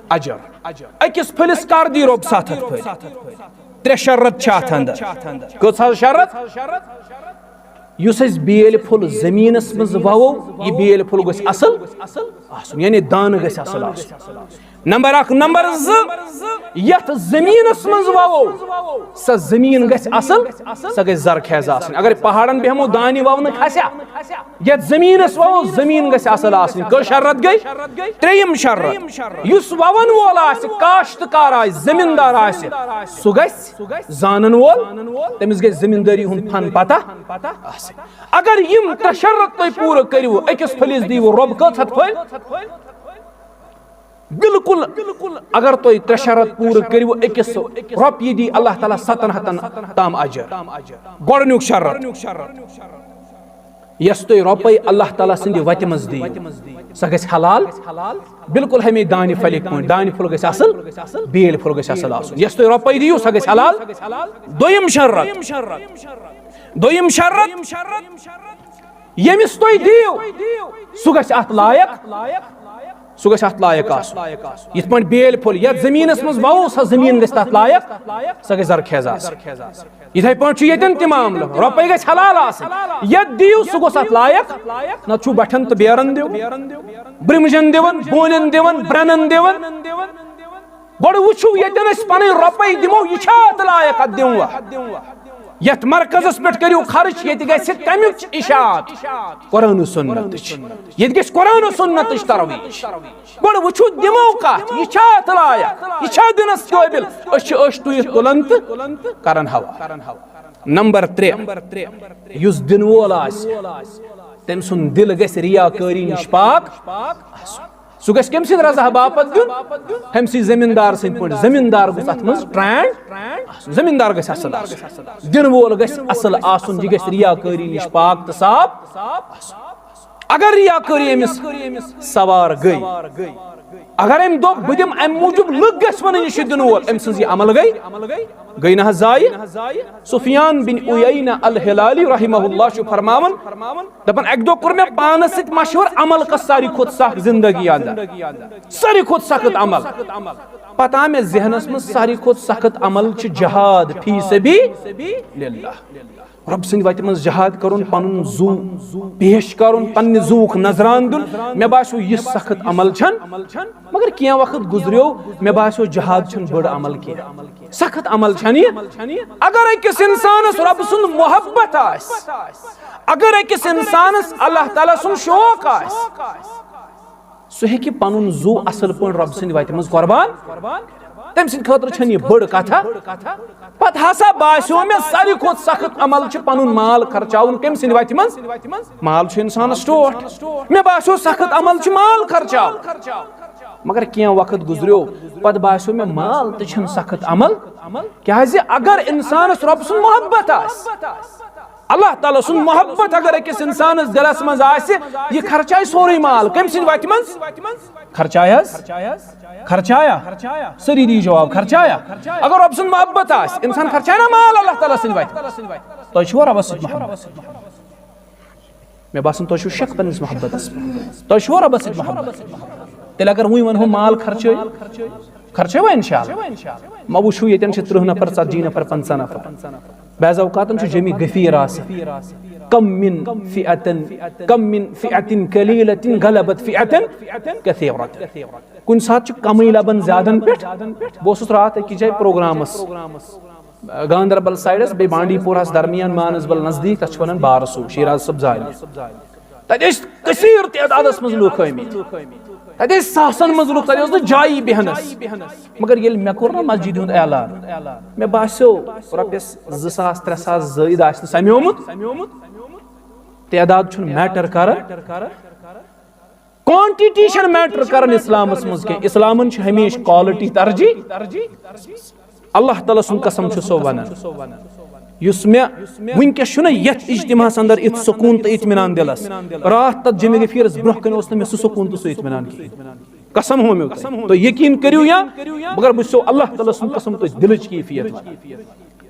اجر؟ أکِس پھٔلِس کر دی رۄب ستھ ہتھ پھٔلۍ؟ ترٛےٚ شرط چھِ اتھ اندر۔ کٔژ حظ شرط؟ یُس أسۍ بیلۍ پھوٚل زٔمیٖنَس منٛز وَوو، یہِ بیلۍ پھوٚل گژھِ اَصٕل آسُن، یعنی دانہٕ گژھِ اَصٕل آسُن۔ نمبر اکھ۔ نمبر زٕ، یَتھ زٔمیٖنَس منٛز وَوو، سۄ زٔمیٖن گژھِ اَصٕل، سۄ گژھِ زرخیز آسٕنۍ۔ اگر پہاڑن بیٚہمو، دانہِ وَونہٕ کھسیا؟ یَتھ زٔمیٖنَس وَوو، زٔمیٖن گژھِ اَصٕل آسٕنۍ۔ کٔژ شرط گٔے؟ ترٛیٚیِم شرط، یُس وَوَن وول آسہِ، کاشتکار آسہِ، زٔمیٖندار آسہِ، سُہ گژھِ زانن وول، تٔمِس گژھِ زٔمیٖندٲری ہُنٛد فن پتہ آسٕنۍ۔ اگر یِم ترٛےٚ شرط تُہۍ پوٗرٕ کٔرِو، أکِس پھٔلِس دِیِو رۄب کٔژ ہتھ پھٔلۍ؟ بالکل۔ اگر تُہۍ ترٛےٚ شرط پوٗرٕ کٔرِو، أکِس رۄپیہِ دی اللہ تعالیٰ ستن ہتن تام اجر۔ گۄڈٕنیُک شرط، یۄس تُہۍ رۄپے اللہ تعالیٰ سٕنٛدِ وتہِ منٛز دِیِو، سۄ گژھِ حلال۔ بالکل ہمے دانہِ پھلہِ پٲٹھۍ، دانہِ پھوٚل گژھِ اصل، بیلۍ پھوٚل گژھِ اصل آسُن۔ یۄس تُہۍ رۄپے دِیِو، سۄ گژھِ حلال۔ دوٚیِم شرط، دوٚیِم شرط، ییٚمِس تُہۍ دِیِو، سُہ گژھِ اتھ لایق، سُہ گژھِ اتھ لایق آسُن۔ یِتھ پٲٹھۍ بیلۍ پھوٚل یتھ زٔمیٖنس منٛز وَوو، سۄ زٔمیٖن گژھِ تتھ لایق، سۄ گژھِ زرخیز آسٕنۍ۔ یِتھے پٲٹھۍ چھُ ییٚتٮ۪ن تہِ معاملہٕ، رۄپے گژھِ حلال آسٕنۍ۔ یتھ دِیِو، سُہ گوٚژھ اتھ لایق، نتہٕ چھُو بٹھٮ۪ن تہٕ بیرن دِوان، برمجن دِوان، بونٮ۪ن دِوان، برنن دِوان۔ گۄڈٕ وٕچھِو، ییٚتٮ۪ن أسۍ پنٕنۍ رۄپے دِمو، یہِ چھا اتھ لایق، اتھ دِموا؟ یتھ مرکزس پٮ۪ٹھ کٔرِو خرٕچ، ییٚتہِ گژھِ کمِچ اشاعت؟ قرآن و سنتٕچ۔ ییٚتہِ گژھِ قرآن و سنتٕچ ترویج۔ گۄڈٕ وٕچھِو، دِمو کتھ، یہِ چھا اتھ لایق، یہِ چھا دِنس قٲبل؟ أسۍ چھِ أچھ ٹُوِتھ تُلان تہٕ کران حوالہٕ۔ نمبر ترٛےٚ، یُس دِنہٕ وول آسہِ، تٔمۍ سُنٛد دِل گژھِ ریاکٲری نِش پاک آسُن۔ سُہ گژھِ کٔمۍ سٕنٛدِ رضا باپتھ دیُن؟ ہُمۍ سٕے زٔمیٖندار سٕنٛدِ پٲٹھۍ۔ زٔمیٖندار گوٚژھ اتھ منٛز ٹرینڈ آسُن، زٔمیٖندار گژھِ اصل آسُن، دِنہٕ وول گژھِ اصل آسُن، یہِ گژھِ ریاکٲری نِش پاک تہٕ صاف آسُن۔ اگر ریاکٲری أمِس سوار گٔے، اگر أمۍ دوٚپ، بہٕ دِمہٕ امہِ موٗجوٗب، لُکھ گژھِ ونٕنۍ، یہِ چھُ دِنہٕ وول، أمۍ سٕنٛز یہِ عمل گٔے، گٔے نہ حظ ضایہِ۔ سفیان بن عیینہ الہلالی رحمہ اللہ چھُ فرماوان، دپان، اکہِ دۄہ کوٚر مےٚ پانس سۭتۍ مشورٕ، عمل کس ساروی کھۄتہٕ سخ زندگی اندر، ساروی کھۄتہٕ سخت عمل۔ پتہٕ آو مےٚ ذہنس منٛز، ساروی کھۄتہٕ سخت عمل چھُ جہاد فی سبیل اللہ۔ رۄب سٕنٛدِ وتہِ منٛز جہاد کرُن، پنُن زُو پیش کرُن، پننہِ زُوُک نذران دیُن، مےٚ باسیو، یہِ سخت عمل چھَنہٕ۔ مگر کینٛہہ وقت گُزریو، مےٚ باسیو، جہاد چھَنہٕ بٔڑ عمل کینٛہہ، سخت عمل چھَنہٕ یہِ۔ اگر أکِس انسانس رۄب سُنٛد محبت آسہِ، اگر أکِس انسانس اللہ تعالیٰ سُنٛد شوق آسہِ، سُہ ہیٚکہِ پنُن زُو اصل پٲٹھۍ رۄب سٕنٛدِ وتہِ منٛز قربان۔ تٔمۍ سٕنٛدِ خٲطرٕ چھنہٕ یہِ بٔڑ کتھا۔ پتہٕ ہسا باسیو مےٚ، ساروی کھۄتہٕ سخت عمل چھُ پنُن مال خرچاوُن۔ کٔمۍ سٕنٛدِ وتہِ منٛز؟ مال چھُ انسانس ٹوٹھ۔ مےٚ باسیو، سخت عمل چھُ مال خرچاوُن۔ مگر کینٛہہ وقت گُزریو، پتہٕ باسیو مےٚ، مال تہِ چھُنہٕ سخت عمل۔ کیازِ اگر انسانس رۄب سُنٛد محبت آسہِ، اللہ تعالیٰ سُنٛد محبت اگر أکِس انسانس دلس منٛز آسہِ، یہِ خرچایہِ سورُے مال۔ کٔمۍ سٕنٛدِ وتہِ منٛز؟ خرچایہِ حظ؟ خرچایا؟ سٲری دِیِو جواب، خرچایا؟ اگر رۄب سُنٛد محبت آسہِ، انسان خرچایہِ نا مال اللہ تعالیٰ سٕنٛدِ وتہِ؟ تۄہہِ چھُوا رۄبس سۭتۍ محبت؟ مےٚ باسان، تۄہہِ چھُو شک پننِس محبتس پٮ۪ٹھ۔ تۄہہِ چھُوا رۄبس سۭتۍ محبت؟ تیٚلہِ اگر وُنۍ ونہو مال خرچٲیِو، خرچٲیوا انشاءاللہ؟ ما وٕچھِو، ییٚتٮ۪ن چھِ ترٕٛہ نفر، ژتجی نفر، پنٛژاہ نفر۔ بعض اوقاتن چھُ جمی غفیر آسان۔ کم من فئة کم من فئة قلیلة غلبت فئة کثیرة۔ کُنہِ ساتہٕ چھُ کمٕے لبان زیادن پٮ۪ٹھ۔ بہٕ اوسُس راتھ أکِس جایہِ پروگرامس، گاندربل سایڈس بیٚیہِ بانڈی پورہس درمیان، مانسبل نزدیٖک، تتھ چھِ ونان بارسو، شیراز صٲب زانہِ۔ تتہِ ٲسۍ کثیر تعدادس منٛز لوٗکھ آمٕتۍ۔ تتہِ ٲسۍ ساسن منٛز لوٗکھ، تتہِ اوس نہٕ جایی بیہنس۔ مگر ییٚلہِ مےٚ کوٚر نا مسجد ہُنٛد اعلان، مےٚ باسیو رۄپیس زٕ ساس ترٛےٚ ساس زٲیِد آسہِ نہٕ سمیومُت۔ تعداد چھُنہٕ میٹر کران، کوانٹیٹی چھَنہٕ میٹر کران اسلامس منٛز کینٛہہ۔ اسلامن چھِ ہمیشہِ کوالٹی ترجیح۔ اللہ تعالیٰ سُنٛد قسم چھُ سو ونان، یُس مےٚ وٕنکیٚس چھُنہ یتھ اجتماعس اندر یُتھ سکوٗن تہٕ اطمینان دِلس، راتھ تتھ جمعہ غفیرس برونٛہہ کنہِ اوس نہٕ مےٚ سُہ سکوٗن تہٕ سُہ اطمینان کِہیٖنۍ۔ قسم ہو مےٚ تۄہہِ۔ تُہۍ یقیٖن کٔرِو یا، مگر بہٕ چھُسو اللہ تعالیٰ سُنٛد قسم تۄہہِ دِلٕچ کیفیت ونان۔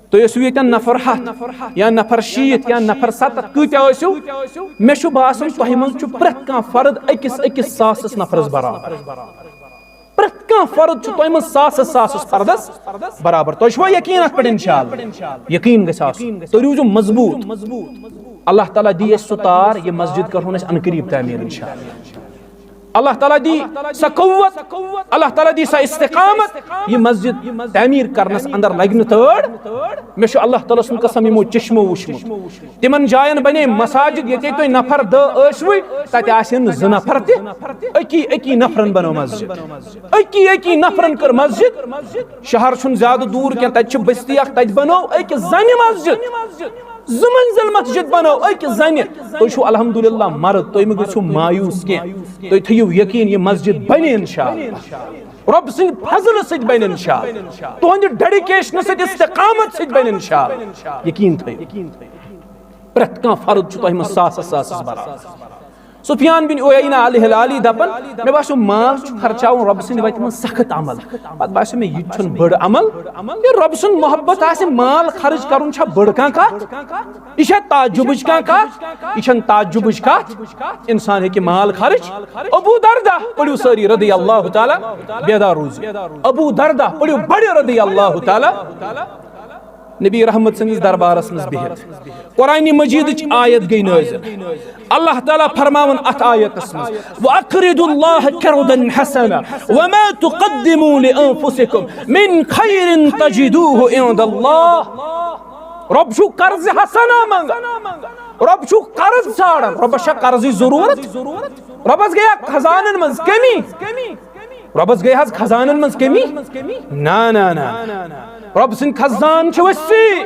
تُہۍ ٲسِو ییٚتٮ۪ن نفر ہتھ یا نفر شیٖتھ یا نفر ستتھ، کۭتیٛاہ ٲسِو، مےٚ چھُ باسان تۄہہِ منٛز چھُ پرٛٮ۪تھ کانٛہہ فرد أکِس أکِس ساسس نفرس برابر۔ پرٛٮ۪تھ کانٛہہ فرد چھُ تۄہہِ منٛز ساسس ساسس فردس برابر۔ تۄہہِ چھُوا یقیٖن اتھ پٮ۪ٹھ؟ انشاءاللہ یقیٖن گژھِ آسُن۔ تُہۍ روٗزِو مضبوٗط۔ اللہ تعالیٰ دی اَسہِ سُہ تار، یہِ مسجد کرہون أسۍ عنقریب تعمیٖر انشاءاللہ۔ اللہ تعالیٰ دی سۄ قوت، اللہ تعالیٰ دی سۄ استقامت، یہِ مسجد تعمیٖر کرنس اندر لگہِ نہٕ تٲڑ۔ مےٚ چھُ اللہ تعالیٰ سُنٛد قسم یِمو چشمو وُچھمُت۔ تِمن جاین بنے مساجد، ییٚتہِ تُہۍ نفر دہ ٲسوٕے، تتہِ آسن نہٕ زٕ نفر تہِ۔ أکی أکی نفرن بنٲو مسجد، أکی أکی نفرن کٔر مسجد۔ شہر چھُنہٕ زیادٕ دوٗر کینٛہہ، تتہِ چھِ بستی اکھ، تتہِ بنٲو أکِس زنہِ مسجد۔ زٕ منزل مسجد بنٲو أکِس زنہِ۔ تُہۍ چھِو الحمدللہ مرد، تُہۍ مہٕ گٔژھِو مایوس کینٛہہ۔ تُہۍ تھٲیِو یقین، یہِ مسجد بنہِ انشاءاللہ۔ رۄب سٕنٛدِ فضلہٕ سۭتۍ بنہِ انشاءاللہ۔ تُہنٛدِ ڈیڈیکیشنہٕ سۭتۍ، استقامت سۭتۍ بنہِ انشاءاللہ۔ یقین تھٲیِو۔ پرٛٮ۪تھ کانٛہہ فرد چھُ تۄہہِ منٛز ساسس ساسس برابر۔ سفیان بن عیینہ الہلالی دپان، مےٚ باسیو مال چھُ خرچاوُن رۄبہٕ سٕنٛدِ وتہِ منٛز سخت عمل۔ پتہٕ باسیو مےٚ یہِ تہِ چھُنہٕ بٔڑ عمل۔ ییٚلہِ رۄبہٕ سُنٛد محبت آسہِ، مال خرٕچ کرُن چھا بٔڑ کانٛہہ کتھ؟ یہِ چھا تعجبٕچ کانٛہہ کتھ؟ یہِ چھَنہٕ تعجبٕچ کتھ۔ انسان ہیٚکہِ مال خرٕچ۔ ابو دردہ پٔرِو سٲری رضی اللہ تعالیٰ، بیدار روٗزِو۔ ابو دردہ پٔرِو بڑِ رضی اللہ تعالیٰ۔ نبی رحمت سٕنٛدِس دربارس منٛز بِہِتھ قرآن مجیدٕچ آیت گٔے نٲزِل۔ اللہ تعالیٰ فرماوان اتھ آیتس منٛز، "وَأَقْرِضُوا اللَّهَ قَرْضًا حَسَنًا وَمَا تُقَدِّمُوا لِأَنفُسِكُم مِّن خَيْرٍ تَجِدُوهُ عِندَ اللَّهِ۔" رۄب چھُ قرض حسنہ منٛگان، رۄب چھُ قرض ژھانڈان۔ رۄبس چھا قرضٕچ ضروٗرت؟ رۄبس گٔیا خزانن منٛز کمی؟ رۄبس گٔے حظ خزانن منٛز کمی؟ نہ، نہ، نہ۔ رۄب سٕنٛدۍ خزان چھِ وسیع۔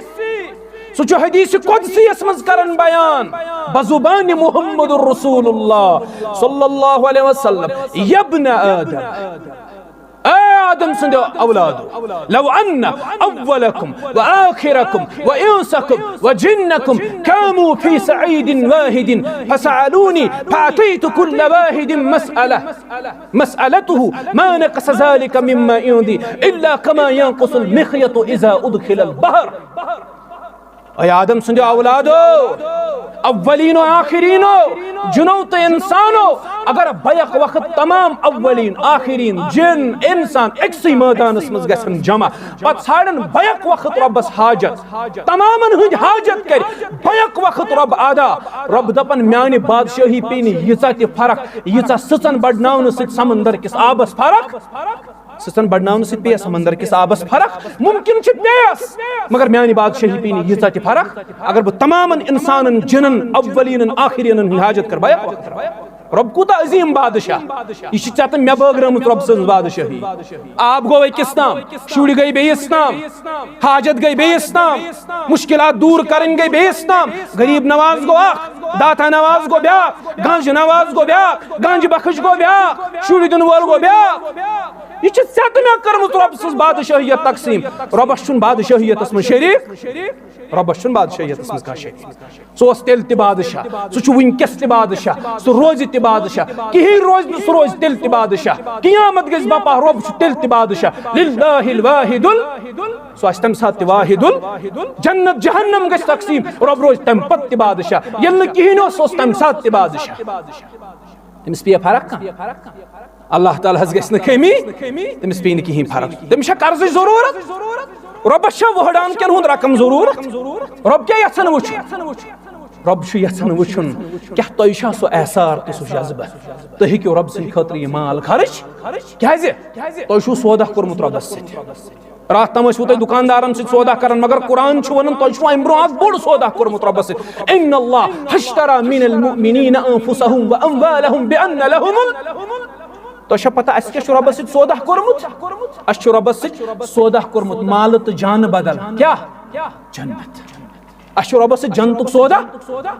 سُہ چھُ حدیث قدسی یس منٛز کران بیان بزبان محمد رسول اللہ صلی اللہ علیہ وسلم، "یبن آدم، اے آدم سٕنٛدیو اولادو، لو ان اولکم و آخرکم و انسکم و جنکم قاموا فی صعید واحد فسألونی فأعطیت کل واحد مسألہ، مسألته ما نقص ذلك مما عندي إلا كما ينقص المخيط إذا أدخل البحر۔" اے آدم سٕنٛدیو اولادو، اولینو آخرینو، جنو تہٕ انسانو، اگر بیک وقت تمام اولین آخرین جن انسان أکسٕے مٲدانس منٛز گژھن جمع، پتہٕ ژھانڈن بیک وقت رۄبس حاجت، تمامن ہٕنٛدۍ حاجت کرِ بیک وقت رۄب ادا۔ رۄب دپن، میانہِ بادشاہی پیٚیہِ نہٕ ییٖژاہ تہِ فرق، ییٖژاہ سٕژن بڑناونہٕ سۭتۍ سمندر کِس آبس فرق۔ سٕژن بڑناونہٕ سۭتۍ پیٚیہِ سمندر کِس آبس فرق؟ ممکن چھِ پیٚیس، مگر میانہِ بادشاہی پیٚیہِ نہٕ ییٖژاہ تہِ فرق۔ اگر بہٕ تمامن انسانن، جنن، اولینن، آخرینن ہٕنٛدۍ حاجت کرٕ بیک وقت۔ رۄب کوٗتاہ عظیٖم بادشاہ۔ یہِ چھِ ژےٚ تہٕ مےٚ بٲگرٲمٕژ رۄب سٕنٛز بادشٲہی۔ آب گوٚو أکِس تام، شُرۍ گٔے بیٚیِس تام، حاجت گٔے بیٚیِس تام، مشکلات دوٗر کرٕنۍ گٔے بیٚیِس تام۔ غریب نواز گوٚو اکھ، داتا نواز گوٚو بیٛاکھ، گنج نواز گوٚو بیٛاکھ، گنج بخش گوٚو بیٛاکھ، شُرۍ دِنہٕ وول گوٚو بیٛاکھ۔ یہِ چھِ ژےٚ تہٕ مےٚ کٔرمٕژ رۄب سٕنٛز بادشٲہیت تقسیٖم۔ رۄبس چھُنہٕ بادشٲہیتس منٛز شریٖک، رۄبس چھُنہٕ بادشٲہیتس منٛز کانٛہہ شریٖک۔ سُہ اوس تیٚلہِ تہِ بادشاہ، سُہ چھُ وٕنکیٚس تہِ بادشاہ، سُہ روزِ تہِ بادشاہ، کِہیٖنۍ روزِ نہٕ، سُہ روزِ تیٚلہِ تہِ بادشاہ۔ قیامت گژھِ بپا، رۄب چھُ تیٚلہِ تہِ بادشاہ۔ للہ الواحد ال-، سُہ آسہِ تمہِ ساتہٕ تہِ واحد ال-، جنت جہنم گژھِ تقسیٖم، رۄب روزِ تمہِ پتہٕ تہِ بادشاہ۔ ییٚلہِ نہٕ کِہیٖنۍ اوس، سُہ اوس تمہِ ساتہٕ تہِ بادشاہ۔ تٔمِس پیٚیہِ فرق کانٛہہ؟ اللہ تعالیٰ ہس گژھِ نہٕ کمی، تٔمِس پیٚیہِ نہٕ کِہیٖنۍ فرق۔ تٔمِس چھا قرضٕچ ضروٗرت؟ رۄبس چھا وۄہڑان کٮ۪ن ہُنٛد رقم ضروٗرت؟ رۄب کیٛاہ یژھان وٕچھُن؟ رۄب چھُ یژھان وٕچھُن، کیٛاہ تۄہہِ چھا سُہ ایثار تہٕ سُہ جذبہٕ؟ تُہۍ ہیٚکِو رۄب سٕنٛدِ خٲطرٕ یہِ مال خرٕچ؟ کیٛازِ؟ تۄہہِ چھُو سودا کوٚرمُت رۄبَس سۭتۍ۔ راتھ تام ٲسِو تُہۍ دُکاندارَن سۭتۍ سودا کران، مگر قرآن چھُ وَنان، تۄہہِ چھُو اَمہِ برونٛہہ اَکھ بوٚڑ سودا کوٚرمُت رۄبَس سۭتۍ۔ ان اللہ اشتری من المؤمنین انفسهم واموالهم بان لهم ال-، تۄہہِ چھا پتہ اَسہِ کیٛاہ چھُ رۄبَس سۭتۍ سودا کوٚرمُت؟ اَسہِ چھُ رۄبَس سۭتۍ سودا کوٚرمُت مال تہٕ جانہٕ بدل۔ کیٛاہ؟ جنت۔ اَسہِ چھُ رۄبَس سۭتۍ جنتُک سودا۔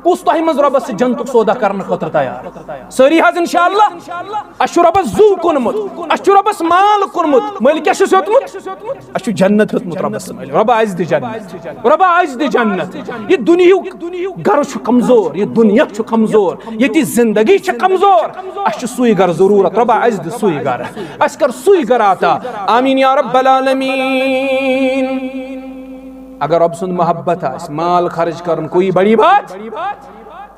کُس تۄہہِ منٛز رۄبَس سۭتۍ جنتُک سودا کرنہٕ خٲطرٕ تیار؟ سٲری حظ انشاءاللہ۔ اَسہِ چھُ رۄبَس زُو کُنمُت، اَسہِ چھُ رۄبَس مال کُنمُت، مٲلۍ کیٛاہ چھُس ہیوٚتمُت؟ اَسہِ چھُ جنت ہیوٚتمُت رۄبَس، مٲلۍ۔ رۄبا اَسہِ دِ جنت، رۄبا اَسہِ دِ جنت۔ یہِ دُنیہُک گرٕ چھُ کمزور، یہِ دُنیا چھُ کمزور، ییٚتہِ زندگی چھِ کمزور۔ اَسہِ چھُ سُے گرٕ ضروٗرت، رۄبا اَسہِ دِ سُے گرٕ، اَسہِ کر سُے گرٕ عطا۔ آمین یا رب العالمین۔ اگر رۄب سُنٛد محبت آسہِ، مال خرٕچ کرُن کوئی بڑی بات؟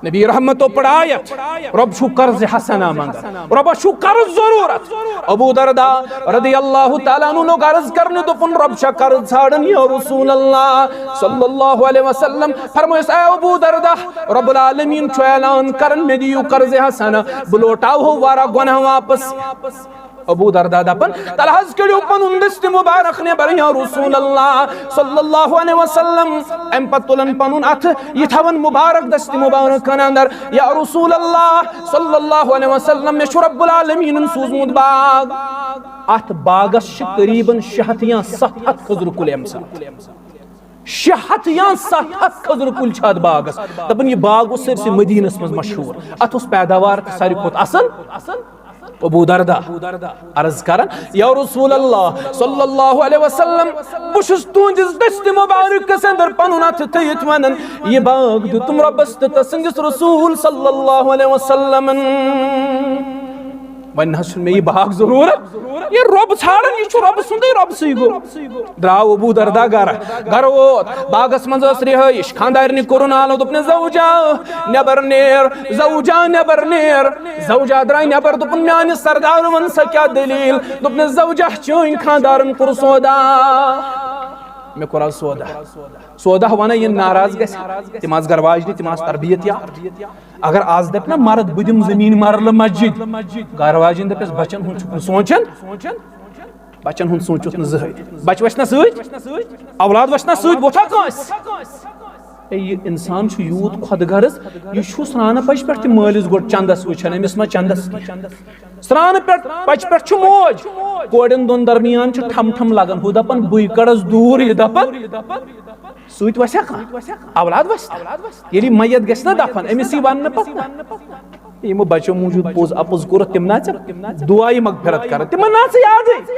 نبی رحمتو پڑایت، رۄب چھُ قرض حسنہ منگان، رۄبس چھُ قرض ضروٗرت۔ ابو دردا رضی اللہ تعالیٰ عنہ نو عرض کرنہِ، دوٚپُن، رۄب چھا قرض ژھانڈان یا رسول اللہ صلی اللہ علیہ وسلم؟ فرمٲیس، اے ابو دردا، رب العالمین چھُ اعلان کران، مےٚ دِیِو قرض حسنہ، بہٕ لوٹاوہو واریاہ گۄناہ واپس۔ ابو دردا دپان، تلہ حظ کٔڑِو پنُن دست مبارک نٮ۪بر یا رسول اللہ صلی اللہ علیہ وسلم۔ امہِ پتہٕ تُلان پنُن اتھٕ، یہِ تھاوان مبارک دست مبارک کن اندر، یا رسول اللہ صلی اللہ علیہ وسلم، مےٚ چھُ رب العالمینن سوٗزمُت باغ۔ اتھ باغس چھِ قریباً شےٚ ہتھ یا ستھ ہتھ کھٔزرٕ کُلۍ امہِ ساتہٕ۔ شےٚ ہتھ یا ستھ ہتھ کھٔزرٕ کُلۍ چھِ اتھ باغس۔ دپان، یہِ باغ اوس سٲرسٕے مدینس منٛز مشہوٗر، اتھ اوس پیداوار تہِ ساروی کھۄتہٕ اصل۔ ابو دردا عرض کران، یا رسول اللہ صلی اللہ علیہ وسلم، بہٕ چھُس تُہنٛدِس دستِ مبارکس اندر پنُن اتھٕ تھٲیِتھ ونان، یہِ باغ دیُتُم رۄبس تہٕ تسٕنٛدِس رسول صلی اللہ علیہ وسلمن۔ وۄنۍ نہ حظ چھُنہٕ مےٚ یہِ باغ ضروٗرت، یہِ رۄب ژھانڈان، یہِ چھُ رۄبہٕ سُنٛدٕے، رۄبہٕ سٕے گوٚو۔ درٛاو ابو دردا گرٕ، گرٕ ووت، باغس منٛز ٲس رِہٲیِش، خانٛدارنہِ کوٚرُن آلو، دوٚپنس، زوجا نٮ۪بر نیر، زوجا نٮ۪بر نیر۔ زوجا درٛاے نٮ۪بر، دوٚپُن، میانہِ سردار، وَن سا کیٛاہ دٔلیٖل؟ دوٚپنس، زوجا، چٲنۍ خانٛدارن کوٚر سودا، مےٚ کوٚر آز سودا۔ سودا ونان، یِم ناراض گژھِ، تِم آسہٕ گرٕ واجنہِ، تِم آسہٕ تربیت یافتہٕ۔ اگر آز دپہِ نا مرد، بہٕ دِمہٕ زٔمیٖن مرلہٕ مسجد، گرٕ واجِنۍ دپٮ۪س، بچن ہُنٛد چھُکھ نہٕ سونٛچان، بچن ہُنٛد سونٛچُتھ نہٕ زٕہٕے۔ بچہِ وَسہِ نا سۭتۍ؟ اولاد وَسہِ نا سۭتۍ؟ وۄتھا کٲنٛسہِ؟ اے، یہِ انسان چھُ یوٗت خۄد غرض، یہِ چھُ سرٛانہٕ پچہِ پٮ۪ٹھ تہِ مٲلِس گۄڈٕ چندس وٕچھان، أمِس ما چندس کینٛہہ؟ سرٛانہٕ پٮ۪ٹھ پچہِ پٮ۪ٹھ چھُ موج، کورٮ۪ن دۄن درمیان چھُ ٹھم ٹھم لگان، ہُہ دپان، بٕے کڑس دوٗر، یہِ دپان، سۭتۍ وَسہِ ہا کانٛہہ؟ اولاد وَسہِ؟ ییٚلہِ میت گژھِ نا دفن، أمِس یی وننہٕ پتہٕ نا، یِمو بچو موٗجوٗب پوٚز اپُز کوٚرُتھ، تِم نا ژےٚ دُعایہِ مغفرت کران، تِمن نا ژٕ یادٕے۔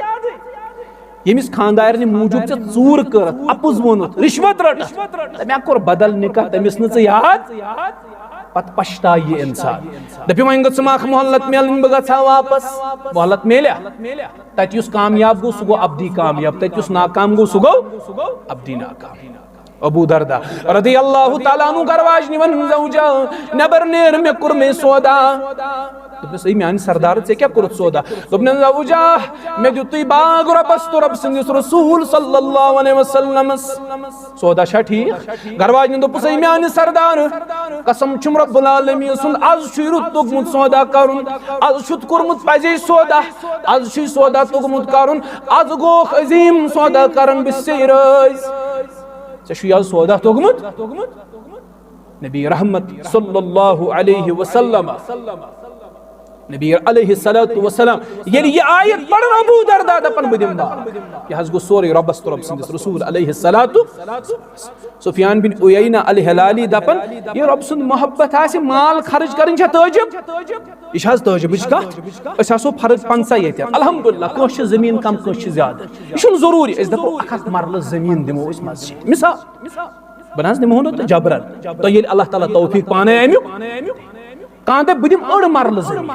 ییٚمِس خانٛدارنہِ موٗجوٗب ژےٚ ژوٗر کٔرٕتھ، اپُز ووٚنُتھ، رِشوت رٔٹٕتھ، تہٕ مےٚ کوٚر بدل نکاح، تٔمِس نہٕ ژٕ یاد، پتہٕ پشتاو یہِ انسان۔ دپہِ، وۄنۍ گٔژھ مکھ مۄحلت میلٕنۍ، بہٕ گژھٕ ہا واپس۔ مۄحلت میلیا؟ تتہِ یُس کامیاب گوٚو، سُہ گوٚو ابدی کامیاب، تتہِ یُس ناکام گوٚو، سُہ گوٚو ابدی ناکام۔ ابو دردا رضی اللہ تعالیٰ عنہ گرواج نِوان، زوجہ، نٮ۪بر نیر، مےٚ کوٚر مے سودا۔ دوٚپنس، اے میانہِ سردار، ژےٚ کیٛاہ کوٚرُتھ سودا؟ دوٚپنس، زوجہ، مےٚ دیُتُے باغ رۄبس تہٕ رۄب سٕنٛدِس رسول صلی اللہ علیہ وسلمس۔ سودا چھا ٹھیٖک؟ گرواجنہِ دوٚپُس، اے میانہِ سردار، قسم چھُم رب العالمین سُنٛد، از چھُے رُت توٚگمُت سودا کرُن، از چھُتھ کوٚرمُت پزے سودا، از چھُے سودا توٚگمُت کرُن، از گوکھ عظیٖم سودا کرن بہٕ ژےٚ رٲضۍ۔ ژےٚ چھُے از سودا توٚگمُت؟ نبی رحمت صلی اللہ علیہ وسلم، نبی علیہ الصلوۃ والسلام، ییٚلہِ یہِ آیت پرن ابو دردا دپان، بہٕ دِمہٕ باغ۔ یہِ حظ گوٚو سورُے رۄبس تہٕ رۄب سٕنٛدِس رسول علیہ الصلوۃ۔ سفیان بن عیینہ الہلالی دپان، یہِ رۄب سُنٛد محبت آسہِ، مال خرٕچ کرٕنۍ چھےٚ تٲجب؟ یہِ چھِ حظ تٲجبٕچ کتھ؟ أسۍ آسو فرض پنٛژاہ ییٚتٮ۪ن، الحمدللہ، کٲنٛسہِ چھِ زٔمیٖن کم، کٲنٛسہِ چھِ زیادٕ۔ یہِ چھُنہٕ ضروٗری أسۍ دپو اکھ ہتھ مرلہٕ زٔمیٖن دِمو أسۍ مسجد۔ مثال، بہٕ نہ حظ نِمہو نہٕ تہٕ جبرن۔ تۄہہِ ییٚلہِ اللہ تعالیٰ توفیٖق پانے امیُک، کانٛہہ دَپہِ، "بہٕ دِمہٕ أڑ مرلہٕ زٔمیٖن۔"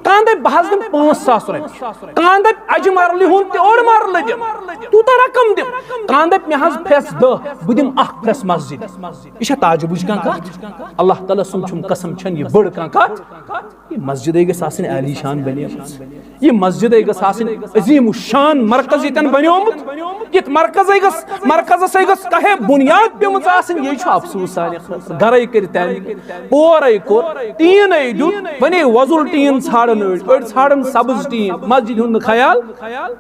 کانٛہہ دَپہِ، "بہٕ حظ دِمہٕ پانٛژھ ساس رۄپیہِ۔" کانٛہہ دَپہِ، "اَجہِ مرلہِ ہُنٛد تہِ أڑ مرلہٕ دِمہٕ۔" تیوٗتاہ رقم دِمہٕ۔ کانٛہہ دَپہِ، "مےٚ حظ پھٮ۪س دَہ، بہٕ دِمہٕ اَکھ پھرٛٮ۪س مسجد۔" یہِ چھا تعجبٕچ کانٛہہ کَتھ؟ اللہ تعالیٰ سُنٛد چھُم قسم، چھَنہٕ یہِ بٔڑ کانٛہہ کَتھ؟ یہِ مسجدے گٔژھ آسٕنۍ عالی شان بنیمٕژ۔ یہِ مسجدے گٔژھ آسٕنۍ عظیم الشان مرکز ییٚتٮ۪ن بنیومُت۔ یتھ مرکزے گٔژھ، مرکزسے گٔژھ کہے بنیاد پیمٕژ آسٕنۍ۔ یہِ چھُ افسوس سانہِ خٲطرٕ۔ گرے کٔرۍ تعمیٖر، پورے کوٚر، ٹیٖنے دیُت، وۄنۍ ہے وۄزُل ٹیٖن ژھانڈان أڑۍ، أڑۍ ژھانڈان سبز ٹیٖن، مسجد ہُنٛد نہٕ خیال۔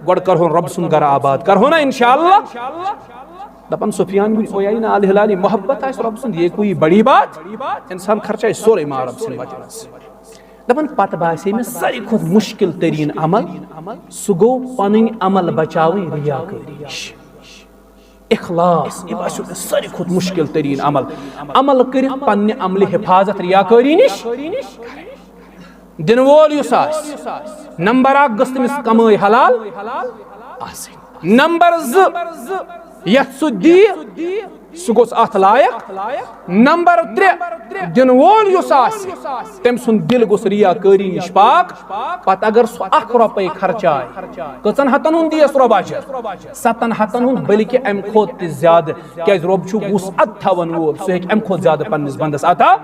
گۄڈٕ کرہون رۄب سُنٛد گرٕ آباد، کرہو نا انشاءاللہ۔ دپان سفیان بن عیینہ الہلالی، محبت آسہِ رۄب سُنٛد، یہ کوئی بڑی بات؟ انسان خرچایہِ سورُے مال رۄب سٕنٛدِ وجہ سۭتۍ۔ دپان پتہٕ باسے مےٚ ساروی کھۄتہٕ مشکل ترین عمل، سُہ گوٚو پنٕنۍ عمل بچاوٕنۍ ریاکٲری نِش۔ اخلاص، یہِ باسیو مےٚ ساروی کھۄتہٕ مشکل ترین عمل۔ عمل کٔرِتھ پننہِ عملہِ حفاظت ریاکٲری نِش۔ دِنہٕ وول یُس آسہِ، نمبر اکھ گٔژھ تٔمِس کمٲے حلال آسٕنۍ۔ نمبر زٕ، یتھ سُہ دِیہِ، سُہ گوٚژھ اتھ لایق۔ نمبر ترٛےٚ، دِنہٕ وول یُس آسہِ، تٔمۍ سُنٛد دِل گوٚژھ ریاکٲری نِش پاک۔ پتہٕ اگر سُہ اکھ رۄپے خرچایہِ، کٔژن ہتن ہُنٛد دِیس رۄب اجر؟ ستن ہتن ہُنٛد، بلکہِ امہِ کھۄتہٕ تہِ زیادٕ، کیازِ رۄب چھُ وُسعت تھاوان وول، سُہ ہیٚکہِ امہِ کھۄتہٕ زیادٕ پننِس بندس عطا۔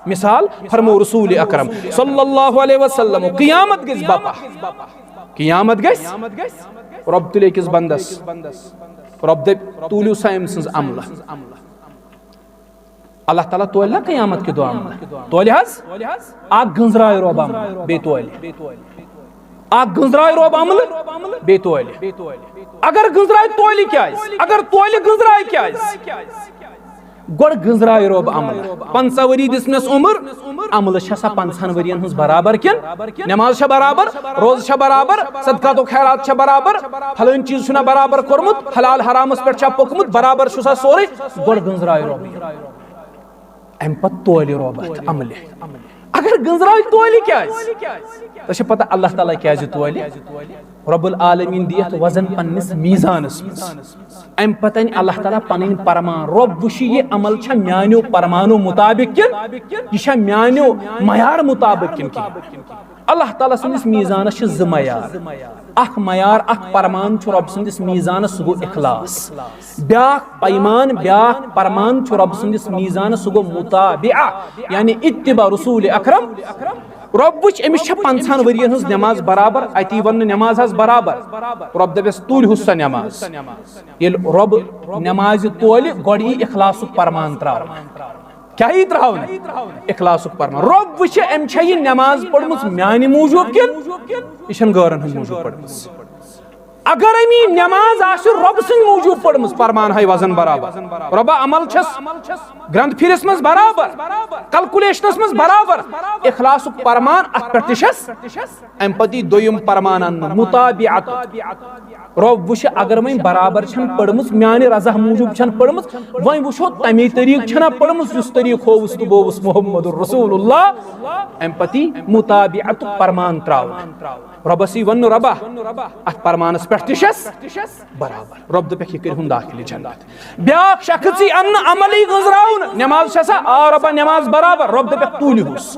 مثال فرمو رسول اکرم صلی اللہ علیہ وسلم، قیامت گژھِ بپا، قیامت گژھِ، رۄب تُلہِ أکِس بندس، رۄب دپہِ، "توٗلِو سا أمۍ سٕنٛز عملہٕ۔" اللہ تعالیٰ تولہِ نا قیامت کہِ دۄہ عملہٕ؟ تولہِ حظ؟ اکھ گٔنزراے رۄب عملہٕ، بیٚیہِ تولہِ۔ اکھ گٔنزراے رۄب عملہٕ، بیٚیہِ تولہِ۔ اگر گٔنزراے تولہِ کیازِ؟ اگر تولہِ گٔنزراے کیازِ؟ گۄڈٕ گٔنزراے رۄب عملہٕ۔ پنٛژاہ ؤری دِژمَس عمر، عملہٕ چھےٚ سا پنٛژاہن ؤرین ہٕنٛز برابر کِنہٕ؟ نماز چھےٚ برابر، روزٕ چھےٚ برابر، صدقات و خیرات چھےٚ برابر، فلٲنۍ چیٖز چھُنہ برابر کوٚرمُت، حلال حرامس پٮ۪ٹھ چھا پوٚکمُت، برابر چھُ سا سورُے؟ گۄڈٕ گٔنزراے رۄب۔ امہِ پتہٕ تولہِ رۄب اتھ عملہِ۔ اگر گٔنزراے تولہِ کیازِ؟ تۄہہِ چھِ پتہ اللہ تعالیٰ کیازِ تولہِ؟ رب العالمین دِیتھ وزن پننِس میزانس منٛز۔ امہِ پتہٕ انہِ اللہ تعالیٰ پنٕنۍ پرمان، رۄب وٕچھِ یہِ عمل چھا میانیو پرمانو مطابق کِنہٕ یہِ چھا میانیو معیار مطابق کِنہٕ کینٛہہ؟ اللہ تعالیٰ سٕنٛدِس میزانس چھِ زٕ معیار۔ اکھ معیار، اکھ پرمان چھُ رۄب سٕنٛدِس میزانس، سُہ گوٚو اخلاص۔ بیاکھ پیمان، بیاکھ پرمان چھُ رۄب سٕنٛدِس میزانس، سُہ گوٚو متابعہ، یعنی اتباع رسول اکرم۔ رۄب وٕچھ، أمِس چھےٚ پنٛژاہن ؤرین ہٕنٛز نماز برابر، اتی وننہٕ نماز حظ برابر۔ رۄب دپٮ۪س، "تُلۍ ہُس سا نماز۔" ییٚلہِ رۄب نمازِ تولہِ، گۄڈٕ یی اخلاصُک پرمان تراونہٕ۔ کیٛاہ یی تراونہٕ؟ اخلاصُک پرمان۔ رۄب وٕچھِ، أمۍ چھےٚ یہِ نماز پٔرمٕژ میانہِ موٗجوٗب کِنہٕ یہِ چھَنہٕ غٲرن ہٕنٛدِ موٗجوٗب پٔرمٕژ؟ اگر أمۍ یہِ نماز آسہِ رۄب سٕنٛدِ موٗجوٗب پٔرمٕژ، پرمان ہاے وزن برابر۔ رۄبا عمل چھَس گرنتھ پھِرِس منٛز برابر، کلکولیشنس منٛز برابر، اخلاصُک پرمان اتھ پٮ۪ٹھ تہِ چھَس۔ امہِ پتہٕ یی دوٚیِم پرمان اننہٕ، متابعت۔ رۄب وٕچھِ، اگر وۄنۍ برابر چھَنہٕ پٔرمٕژ، میانہِ رضا موٗجوٗب چھَنہٕ پٔرمٕژ، وۄنۍ وٕچھو تَمی طریٖقہٕ چھَنہ پٔرمٕژ، یُس طریٖقہٕ ہووُس تہٕ بووُس محمد رسول اللہ۔ اَمہِ پتہٕ یی متابعتُک پرمان تراونہٕ۔ رۄبَس یی وَننہٕ، "رۄبا، اَتھ پرمانَس پٮ۪ٹھ تہِ چھَس برابر۔" رۄب دوٚپٮ۪کھ، "یہِ کٔرِہُن داخلہِ جنت۔" بیٛاکھ شخص یی اَننہٕ عملی گٔنٛزراونہٕ، "نٮ۪ماز چھَسا؟" "آ رۄبا، نٮ۪ماز برابر۔" رۄب دوٚپٮ۪کھ، "تُلِہُس۔"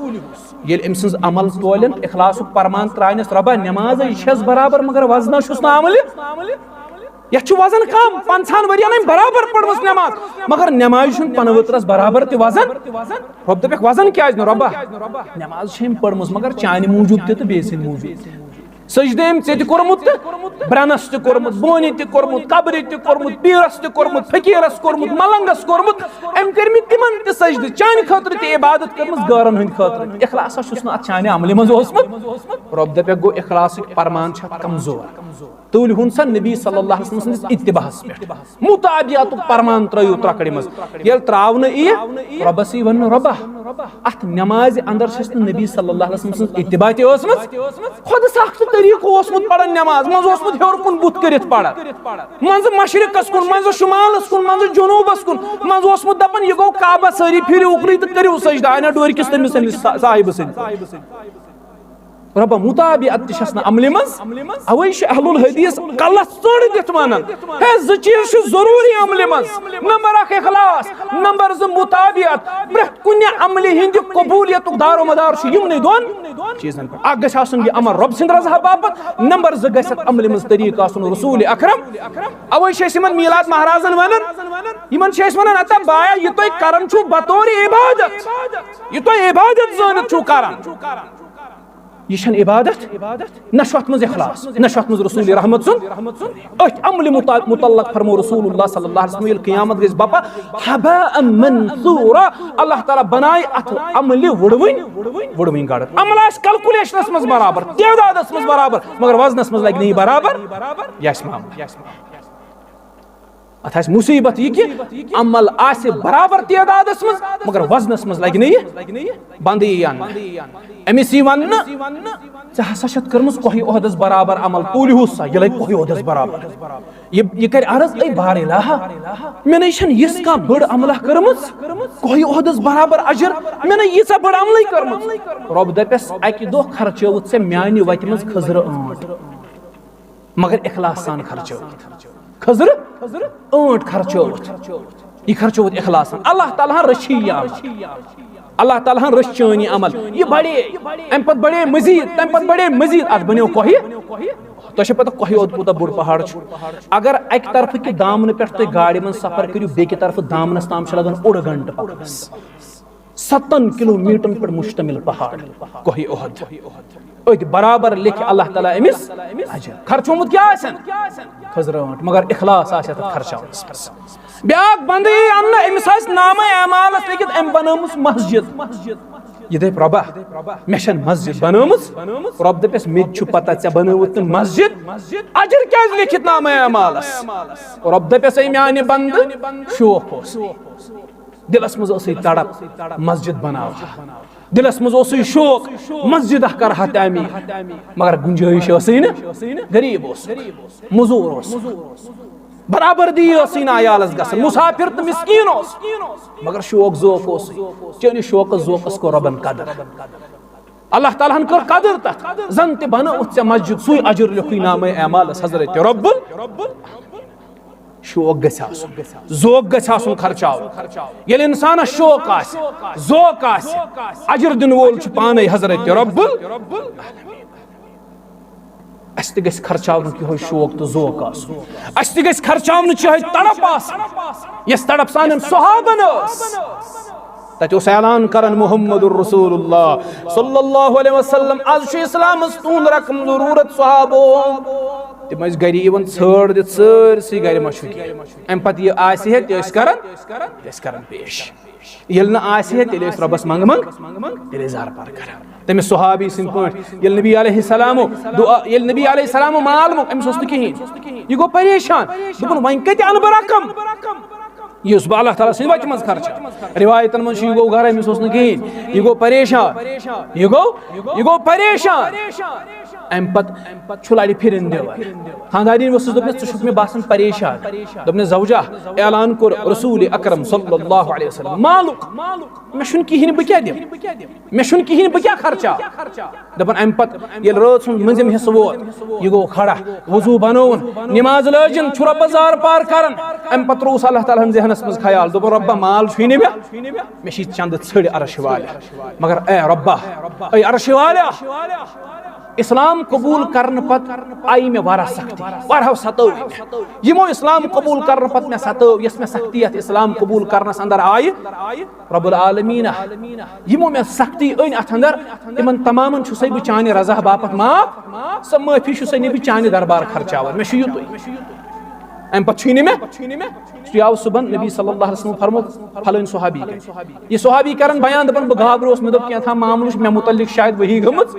ییٚلہِ أمۍ سٕنٛز عمل تولن، اخلاصُک پرمان ترٛاونس، "رۄبا، نٮ۪ماز ہے چھَس برابر، مگر وزنہ چھُس نہٕ عملہِ۔ یَتھ چھُ وزن کم، پنٛژاہن ؤرین أمۍ برابر پٔرمٕژ نٮ۪ماز، مگر نٮ۪مازِ چھُنہٕ پنہٕ ؤترس برابر تہِ وزن۔" رۄب دوٚپٮ۪کھ، "وزن کیازِ نہٕ رۄبا؟ نٮ۪ماز چھِ أمۍ پٔرمٕژ، مگر چانہِ موٗجوٗب تہِ تہٕ بیٚیہِ سٕنٛدِ موٗجوٗب۔" سجدٕ أمۍ ژےٚ تہِ کوٚرمُت تہٕ برنس تہِ کوٚرمُت، بونہِ تہِ کوٚرمُت، قبرِ تہِ کوٚرمُت، پیٖرس تہِ کوٚرمُت، فقیٖرس کوٚرمُت، ملنگس کوٚرمُت، أمۍ کٔرمٕتۍ تِمن تہِ سجدٕ، چانہِ خٲطرٕ تہِ عبادت کٔرمٕژ، غٲرن ہٕنٛدِ خٲطرٕ تہِ۔ اخلاصا چھُس نہٕ اتھ چانہِ عملہِ منٛز اوسمُت۔ رۄب دپٮ۪کھ، گوٚو اخلاصٕکۍ پرمان چھِ اتھ کمزور۔ تُلۍ ہُن سا نبی صلی اللہ علیہ وسلم سٕنٛدِس اتباعس پٮ۪ٹھ۔ متابعتُک پرمان ترٲیِو ترکڑِ منٛز۔ ییٚلہِ تراونہٕ یِیہِ، رۄبس یی وننہٕ، "رۄبا، اتھ نمازِ اندر چھس نہٕ نبی صلی اللہ علیہ وسلم سٕنٛز اتباع تہِ ٲسمٕژ۔ خۄد ساختہٕ طریٖقہٕ اوسمُت پران نٮ۪ماز، منٛزٕ اوسمُت ہیوٚر کُن بُتھ کٔرِتھ پران، منٛزٕ مشرقس کُن، منٛزٕ شمالس کُن، منٛزٕ جنوٗبس کُن، منٛزٕ اوسمُت دپان، 'یہِ گوٚو کعبہ، سٲری پھِرِو اُکنُے تہٕ کٔرِو سجدٕ، آیہِ نہ ڈورِ کِس تٔمِس، أمِس صا-، صاحبہٕ سٕنٛدِ۔'" رۄبہ، مطابعت تہِ چھس نہٕ عملہِ منٛز۔ اوے چھِ اہل الحدیث کلس ژٔنٛڈ دِتھ ونان، ہے، زٕ چیٖز چھِ ضروٗری عملہِ منٛز، نمبر اکھ اخلاص، نمبر زٕ مطابعت۔ پرٛٮ۪تھ کُنہِ عملہِ ہٕنٛدِ قبولیتُک دار و مدار چھُ یِمنٕے دۄن چیٖزن پٮ۪ٹھ۔ اکھ گژھِ آسُن یہِ عمل رۄب سٕنٛدِ رضا باپتھ، نمبر زٕ گژھِ اتھ عملہِ منٛز طریٖقہٕ آسُن رسول اکرم۔ اوے چھِ أسۍ یِمن میلاد مہرازن ونان، یِمن چھِ أسۍ ونان، ہتا بایا، یہِ تُہۍ کران چھِو بطور عبادت، یہِ تُہۍ عبادت زٲنِتھ چھِو کران، یہِ چھنہٕ عبادت، نہ چھُ اتھ منٛز اخلاص، نہ چھُ اتھ منٛز رسول رحمت سُنٛد۔ أتھۍ عملہِ مُتا-، متعلق فرمو رسول اللہ صلی اللہ علیہ وسلم، ییٚلہِ قیامت گژھِ بپا، ہباء منثورا، اللہ تعالیٰ بنایہِ اتھ عملہِ وُڑوٕنۍ، وُڑوٕنۍ گڑھ۔ عمل آسہِ کلکولیشنس منٛز برابر، تعدادس منٛز برابر، مگر وزنس منٛز لگہِ نہٕ یہِ برابر۔ یہِ آسہِ معاملہٕ۔ اتھ آسہِ مصیبت یہِ کہِ عمل آسہِ برابر تعدادس منٛز، مگر وزنس منٛز لگہِ نہٕ یہِ بندٕے یی اننہٕ۔ أمِس یی وننہٕ، ژےٚ ہسا چھتھ کٔرمٕژ کوہہِ احدس برابر عمل، تُلۍ ہُس سا، یہِ لگہِ کوہہِ احدس برابر۔ یہِ، یہِ کرِ عرض، اے بار الہ، مےٚ نے چھنہٕ یِژھ کانٛہہ بٔڑ عملہ کٔرمٕژ، کوہہِ احدس برابر اجر، مےٚ نے ییٖژاہ بٔڑ عملٕے کٔرمٕژ۔ رۄب دپٮ۪س، اکہِ دۄہ خرچٲوٕتھ ژےٚ میانہِ وتہِ منٛز کھٔزرٕ ٲنٹ۔ مگر اخلاص سان خرچٲو۔ کھٔزرٕ ٲنٹ خرچٲوٕتھ۔ یہِ خرچٲوٕتھ اخلاص سان۔ اللہ تعالیٰ ہن رٔچھی یہِ عمل۔ اللہ تعالیٰ ہن رٔچھ چٲنۍ یہِ عمل۔ یہِ بڑے، امہِ پتہٕ بڑے مزید، تمہِ پتہٕ بڑے مزید۔ اتھ بنیو کوہہِ۔ تۄہہِ چھےٚ پتہ کوہہِ احد کوٗتاہ بوٚڑ پہاڑ چھُ؟ اگر اکہِ طرفہٕ کہِ دامنہٕ پٮ۪ٹھ تُہۍ گاڑِ منٛز سفر کٔرِو، بیٚکہِ طرفہٕ دامنس تام چھُ لگان اوٚڑ گنٹہٕ پکنس۔ ستن کلومیٹرن پٮ۪ٹھ مشتمل پہاڑ کوہہِ احد۔ أتھۍ برابر لیکھِ اللہ تعالیٰ أمِس اجر۔ خرچومُت کیٛاہ آسن؟ کھٔزرٲنٛٹ، مگر اخلاص آسہِ اتھ خرچاونس منٛز۔ بیٛاکھ بندٕ یی اننہٕ، أمِس آسہِ نامہ اعمالس لیکھِتھ أمۍ بنٲومٕژ مسجد۔ یہِ دپہِ، رۄبا، مےٚ چھنہٕ مسجد بنٲومٕژ۔ رۄب دپٮ۪س، مےٚ تہِ چھُ پتہ ژےٚ بنٲوٕتھ نہٕ مسجد، اجر کیٛازِ لیکھِتھ نامہ اعمالس؟ رۄب دپٮ۪س، اے میانہِ بندٕ، شوق اوس۔ دلس منٛز ٲسٕے تڑپ مسجد بناوہا، دلس منٛز اوسٕے شوق مسجد اکھ کرہا تعمیٖر، مگر گنجٲیش ٲسٕے نہٕ، غریب اوس، مزور اوس، برابردی ٲسٕے نہٕ عیالس گژھان، مسافر تہٕ مسکین اوس، مگر شوق ذوق اوسٕے۔ چٲنِس شوقس ذوقس کوٚر رۄبن قدر۔ اللہ تعالیٰ ہن کٔر قدر تتھ، زن تہِ بنٲوتھ ژےٚ مسجد، سُے اجر لیوٚکھُے نامہ اعمالس حضرت رب ال۔ شوق گژھِ آسُن، ذوق گژھِ آسُن خرچاوُن۔ ییٚلہِ انسانس شوق آسہِ، ذوق آسہِ، اجر دِنہٕ وول چھُ پانے حضرت رب ال۔ اسہِ تہِ گژھِ خرچاونُک یِہوٚے شوق تہٕ ذوق آسُن۔ اسہِ تہِ گژھِ خرچاونٕچ یِہوٚے تڑپ آسٕنۍ، یۄس تڑپ سانٮ۪ن صحابن ٲس۔ تتہِ اوس اعلان کران محمد رسول اللہ صلی اللہ علیہ وسلم، از چھُ اسلامس تُہُنٛد رقم ضروٗرت صحابو۔ تِم ٲسۍ گرِ یِوان ژھٲڑ دِتھ سٲرسٕے گرِ مشہوٗر۔ امہِ پتہٕ یہِ آسہِ ہے تہِ ٲسۍ کران، تہِ ٲسۍ کران پیش۔ ییٚلہِ نہٕ آسہِ ہے تیٚلہِ ٲسۍ رۄبس منٛگہٕ منٛگ، تیٚلہِ ٲسۍ زارٕ پار کران۔ تٔمِس صحابی سٕنٛدۍ پٲٹھۍ ییٚلہِ نبی علیہ السلامو دُعا، ییٚلہِ نبی علیہ السلامو مال موٚنگ، أمِس اوس نہٕ کِہیٖنۍ۔ یہِ گوٚو پریشان، دوٚپُن، وۄنۍ کتہِ انہٕ بہٕ رقم یُس بہٕ اللہ تعالیٰ سٕنٛدِ وتہِ منٛز خرچاو؟ روایتن منٛز چھُ، یہِ گوٚو گرٕ، أمِس اوس نہٕ کِہیٖنۍ، یہِ گوٚو پریشان، یہِ گوٚو، یہِ گوٚو پریشان۔ امہِ پتہٕ چھُ لرِ پھِرِن دِوان۔ خاندارِنۍ ؤژھٕس، دوٚپنس، ژٕ چھُکھ مےٚ باسان پریشان۔ دوٚپنس، زوجہ، اعلان کوٚر رسول اکرم صلی اللہ علیہ وسلم مالُک، مےٚ چھُنہٕ کِہیٖنۍ، بہٕ کیٛاہ دِمہٕ؟ مےٚ چھُنہٕ کِہیٖنۍ، بہٕ کیٛاہ خرچاو؟ دپان، امہِ پتہٕ ییٚلہِ رٲژ ہُنٛد مٔنٛزِم حصہٕ ووت، یہِ گوٚو کھڑا، وضوٗ بنووُن، نماز لٲجِن، چھُ رۄبس زارٕ پار کران۔ امہِ پتہٕ ترووُس اللہ تعالیٰ ہن ذہنس منٛز خیال، دوٚپُن، رۄبا، مال چھُے نہٕ مےٚ، مےٚ چھُے چندٕ ژھٔڑۍ عرش والہِ۔ مگر اے رۄبا، اے عرش والیا، اسلام قبول کرنہٕ پتہٕ آیہِ مےٚ واریاہ سختی، واریاہو ستٲو مےٚ۔ یِمو اسلام قبول کرنہٕ پتہٕ مےٚ ستٲو، یۄس مےٚ سختی یتھ اسلام قبول کرنس اندر آیہِ، رب العالمین، یِمو مےٚ سختی أنۍ اتھ اندر، تِمن تمامن چھُسے بہٕ چانہِ رضا باپتھ معاف، سۄ معٲفی چھُسے نہٕ بہٕ چانہِ دربار خرچاوان، مےٚ چھُ یُتُے۔ امہِ پتہٕ چھُے نہٕ مےٚ، سُہ آو صبحن، نبی صلی اللہ علیہ وسلم فرموو، فلٲنۍ صحابی گٔے۔ یہِ صحابی کران بیان، دپان، بہٕ گابروس، مےٚ دوٚپ، کینٛہہ تام معاملہٕ چھُ مےٚ متعلق شاید وحی گٔمٕژ۔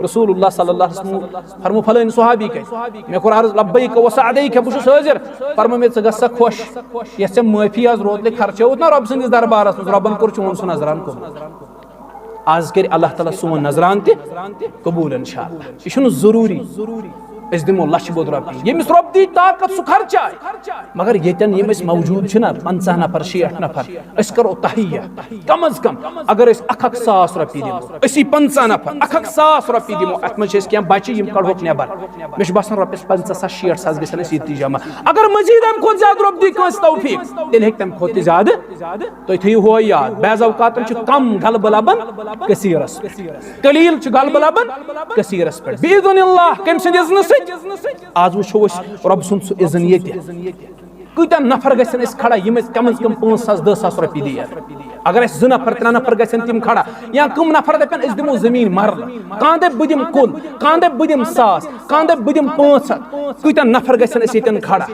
رسول اللہ صلی اللہ علیہ وسلم فرموو، فلٲنۍ صحابی گٔے۔ مےٚ کوٚر عرض، لبیک و سعدیک، بہٕ چھُس حٲضِر۔ فرموو مےٚ، ژٕ گژھ سا خۄش، یۄس ژےٚ معٲفی آز روتلے خرچٲوٕتھ نا رۄب سٕنٛدِس دربارس منٛز، رۄبن کوٚر چون سُہ نذران قبول۔ آز کرِ اللہ تعالیٰ سون نذران تہِ قبول انشاءاللہ۔ یہِ چھُنہٕ ضروٗری۔ أسۍ دِمو لچھِ بوٚد رۄپیہِ۔ ییٚمِس رۄب دی طاقت، سُہ خرچایہِ۔ مگر ییٚتٮ۪ن یِم أسۍ موجوٗد چھِنہ، پنٛژاہ نفر، شیٹھ نفر، أسۍ کرو تحیہ۔ کم از کم اگر أسۍ اکھ اکھ ساس رۄپیہِ دِمو، أسی پنٛژاہ نفر، اکھ اکھ ساس رۄپیہِ دِمو، اتھ منٛز چھِ أسۍ کینٛہہ بچہِ، یِم کڑہوکھ نٮ۪بر۔ مےٚ چھُ باسان، رۄپیس پنٛژاہ ساس، شیٹھ ساس گژھن اَسہِ ییٚتی جمع۔ اگر مزید امہِ کھۄتہٕ زیادٕ رۄب دی کٲنٛسہِ توفیق، تیٚلہِ ہیٚکہِ تمہِ کھۄتہٕ تہِ زیادٕ۔ تُہۍ تھٲیِو ہُہ یاد، بعض اوقاتن چھُ کم غلبہٕ لبان کثیرس پٮ۪ٹھ، قلیل چھُ غلبہٕ لبان کثیرس پٮ۪ٹھ۔ باذن اللہ، کٔمۍ سٕنٛدِ اذنہٕ سۭتۍ؟ آز وٕچھو أسۍ رۄب سُنٛد سُہ اذن ییٚتہِ۔ کۭتیاہ نفر گژھن أسۍ کھڑا، یِم أسۍ کم از کم پانٛژھ ساس، دَہ ساس رۄپیہِ دِیَن؟ اگر اَسہِ زٕ نفر، ترٛےٚ نفر گژھن تِم کھڑا، یا کم نفر دَپن، أسۍ دِمو زٔمیٖن مرنہٕ، کانٛہہ دَپہِ، بہٕ دِمہٕ کُل، کانٛہہ دَپہِ، بہٕ دِمہٕ ساس، کانٛہہ دَپہِ، بہٕ دِمہٕ پانٛژھ ہَتھ، کۭتیاہ نفر گژھن أسۍ ییٚتٮ۪ن کھڑا؟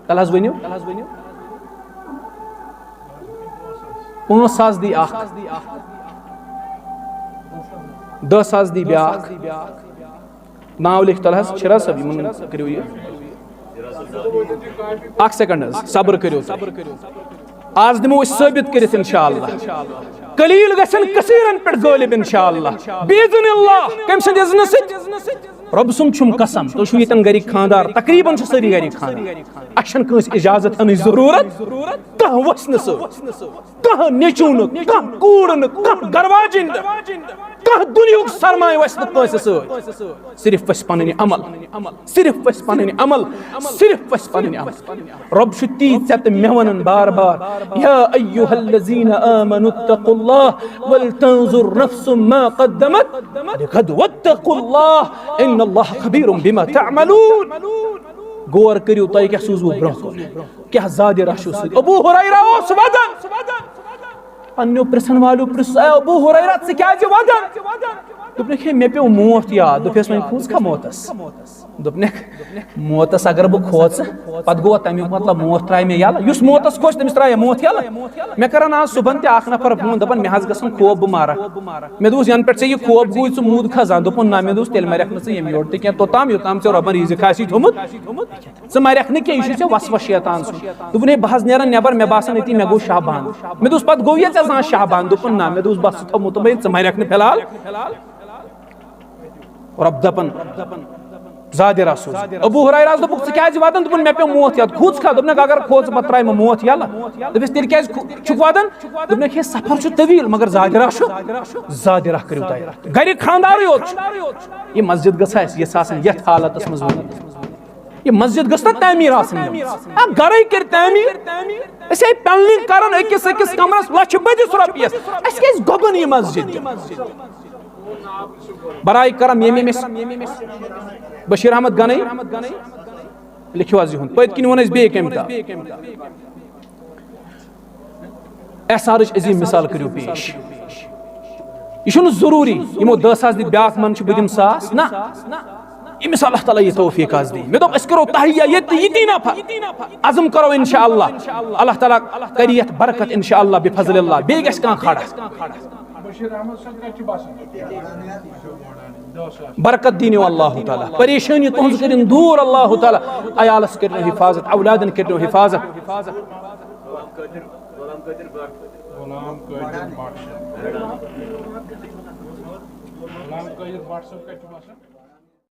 تَلہٕ حظ ؤنِو۔ پانٛژھ ساس دی اکھ، دَہ ساس دی بیٛاکھ۔ ناو لیکھ تَلہٕ حظ، شِراز صٲب، یِمَن کٔرِو یہِ۔ اکھ سیکنڈ حظ، صبر کٔرِو تُہۍ۔ آز دِمو أسۍ ثٲبت کٔرِتھ انشاءاللہ۔ قلیل گژھن کثیرن پٮ۪ٹھ غٲلب انشاءاللہ۔ باذن اللہ، کٔمۍ سٕنٛدِ اذنہٕ سۭتۍ؟ رۄب سُنٛد چھُم قسم، تُہۍ چھِو ییٚتٮ۪ن گرِکۍ خانٛدار، تقریباً چھِ سٲری گرِکۍ خانٛدار۔ اَسہِ چھَنہٕ کٲنٛسہِ اجازت ہٮ۪نٕچ ضروٗرت، کانٛہہ وَسہِ نہٕ سۭتۍ۔ کانٛہہ نیٚچوٗ نہٕ، کانٛہہ کوٗر نہٕ، کانٛہہ گرواجِنۍ نہٕ، کانٛہہ دُنیہُک سرمایہِ وَسہِ نہٕ کٲنٛسہِ سۭتۍ۔ صرف وَسہِ پنٕنۍ عمل، صرف وَسہِ پنٕنۍ عمل، صرف وَسہِ پنٕنۍ عمل۔ رۄب چھُ تی ژےٚ تہٕ مےٚ وَنان بار بار، یا ایھا الذین آمنوا اتقوا اللہ ولتنظر نفس ما قدمت لغد واتقوا اللہ ان اللہ خبیر بما تعملون۔ غور کٔرِو، تۄہہِ کیٛاہ سوٗزوٕ برٛونٛہہ کُن، کیٛاہ زادِ راہ چھُو سۭتۍ۔ ابو ہریرہ اوس ودان۔ پننیو پرژھن والیو پرژھُس، "اے ابو ہریرہ، ژٕ کیازِ ودان؟" دوٚپنکھ، "ہے، مےٚ پیوٚو موت یاد۔" دوٚپیس، "وۄنۍ کھوٗژ کھا موتس؟" دوٚپنکھ، "موتس اگر بہٕ کھوژٕ، پتہٕ گوٚوا تمیُک مطلب موت ترایہِ مےٚ یلہٕ؟ یُس موتس کھوژِ، تٔمِس ترایہِ موت یلہٕ؟" مےٚ کرن آز صبحن تہِ اکھ نفر فون، دپان، "مےٚ حظ گژھن خوب بہٕ مرکھ۔" مےٚ دوٚپُس، "ینہٕ پٮ۪ٹھ ژےٚ یہِ خوب گوٚوُے، ژٕ موٗد کھا زانٛہہ؟" دوٚپُن، "نہ۔" مےٚ دوٚپُس، "تیٚلہِ مرکھ نہٕ ژٕ ییٚمہِ یورٕ تہِ کینٛہہ، توٚتام یوٚتام ژےٚ رۄبن رِزق آسی تھوٚمُت۔" ژٕ مرکھ نہٕ کینٛہہ، یہِ چھُے ژےٚ وسوسہٕ شیطان سُنٛد۔ دوٚپُن، "ہے، بہٕ حظ نیران نٮ۪بر، مےٚ باسان أتی مےٚ گوٚو شاہ بنٛد۔" مےٚ دوٚپُس، "پتہٕ گوٚو یہِ ژےٚ زانٛہہ شاہ بنٛد؟" دوٚپُن، "نہ۔" مےٚ دوٚپُس، "بس، ژٕ تھوٚمُت تِمے، ژٕ مرکھ نہٕ فی الحال۔" رۄب دپان، زادِ راہ سوٗز۔ ابو ہریرہس دوٚپُکھ، "ژٕ کیازِ ودان؟" دوٚپُن، "مےٚ پیوٚو موت یاد۔" "کھوٗژ کھا؟" دوٚپنکھ، "اگر کھوژ، پتہٕ ترایہِ مےٚ موت یلہٕ۔" دوٚپُس، "تیٚلہِ کیازِ کھو-، چھُکھ ودان؟" دوٚپنکھ، "ہے، سفر چھُ طویل، مگر زادِ راہ چھُ، زادِ راہ کٔرِو تیار۔" گرِ خانٛدارٕے یوت چھُ۔ یہِ مسجد گٔژھ اَسہِ یِژھ آسٕنۍ، یَتھ حالتس منٛز وٕنہِ۔ یہِ مسجد گٔژھ نہ تعمیٖر آسٕنۍ گٔمٕژ۔ آ، گرے کٔرۍ تعمیٖر۔ أسۍ ہے پینلنگ کران أکِس أکِس کمرس لچھِ بٔدِس رۄپیس۔ اَسہِ کیازِ گۄبن یہِ مسجد؟ برائے کرم، ییٚمۍ ییٚمۍ أسۍ بشیر احمد گنے، لیکھِو حظ یِہُنٛد۔ پٔتۍ کِنۍ ووٚن اَسہِ بیٚیہِ کَمہِ دۄہ۔ ایس آرٕچ عظیٖم مثال کٔرِو پیش۔ یہِ چھُنہٕ ضروٗری یِمو دَہ ساس دِتۍ، بیٛاکھ منٛد چھُ بہٕ دِمہٕ ساس۔ نہ، ییٚمِس اللہ تعالیٰ یہِ توفیٖق آز دی۔ مےٚ دوٚپ، أسۍ کَرو تحیہ ییٚتہِ تہٕ ییٚتی نفر۔ عزم کَرو انشاءاللہ۔ اللہ تعالیٰ کَرِ یَتھ برکت انشاءاللہ بفضل اللہ۔ بیٚیہِ گژھِ کانٛہہ کھڑا۔ بشیر احمد صٲب کَتہِ چھُ بسان؟ برکت دِنِو اللہ تعالیٰ۔ پریشٲنی تُہٕنٛز کٔرِن دوٗر اللہ تعالیٰ۔ عیالَس کٔرِنو حفاظت، اولادَن کٔرِنو حفاظت۔ غلام قٲدر بٹ۔ غلام قٲدر بٹ صٲب۔ غلام قٲدر بٹ صٲب کَتہِ چھُ بسان؟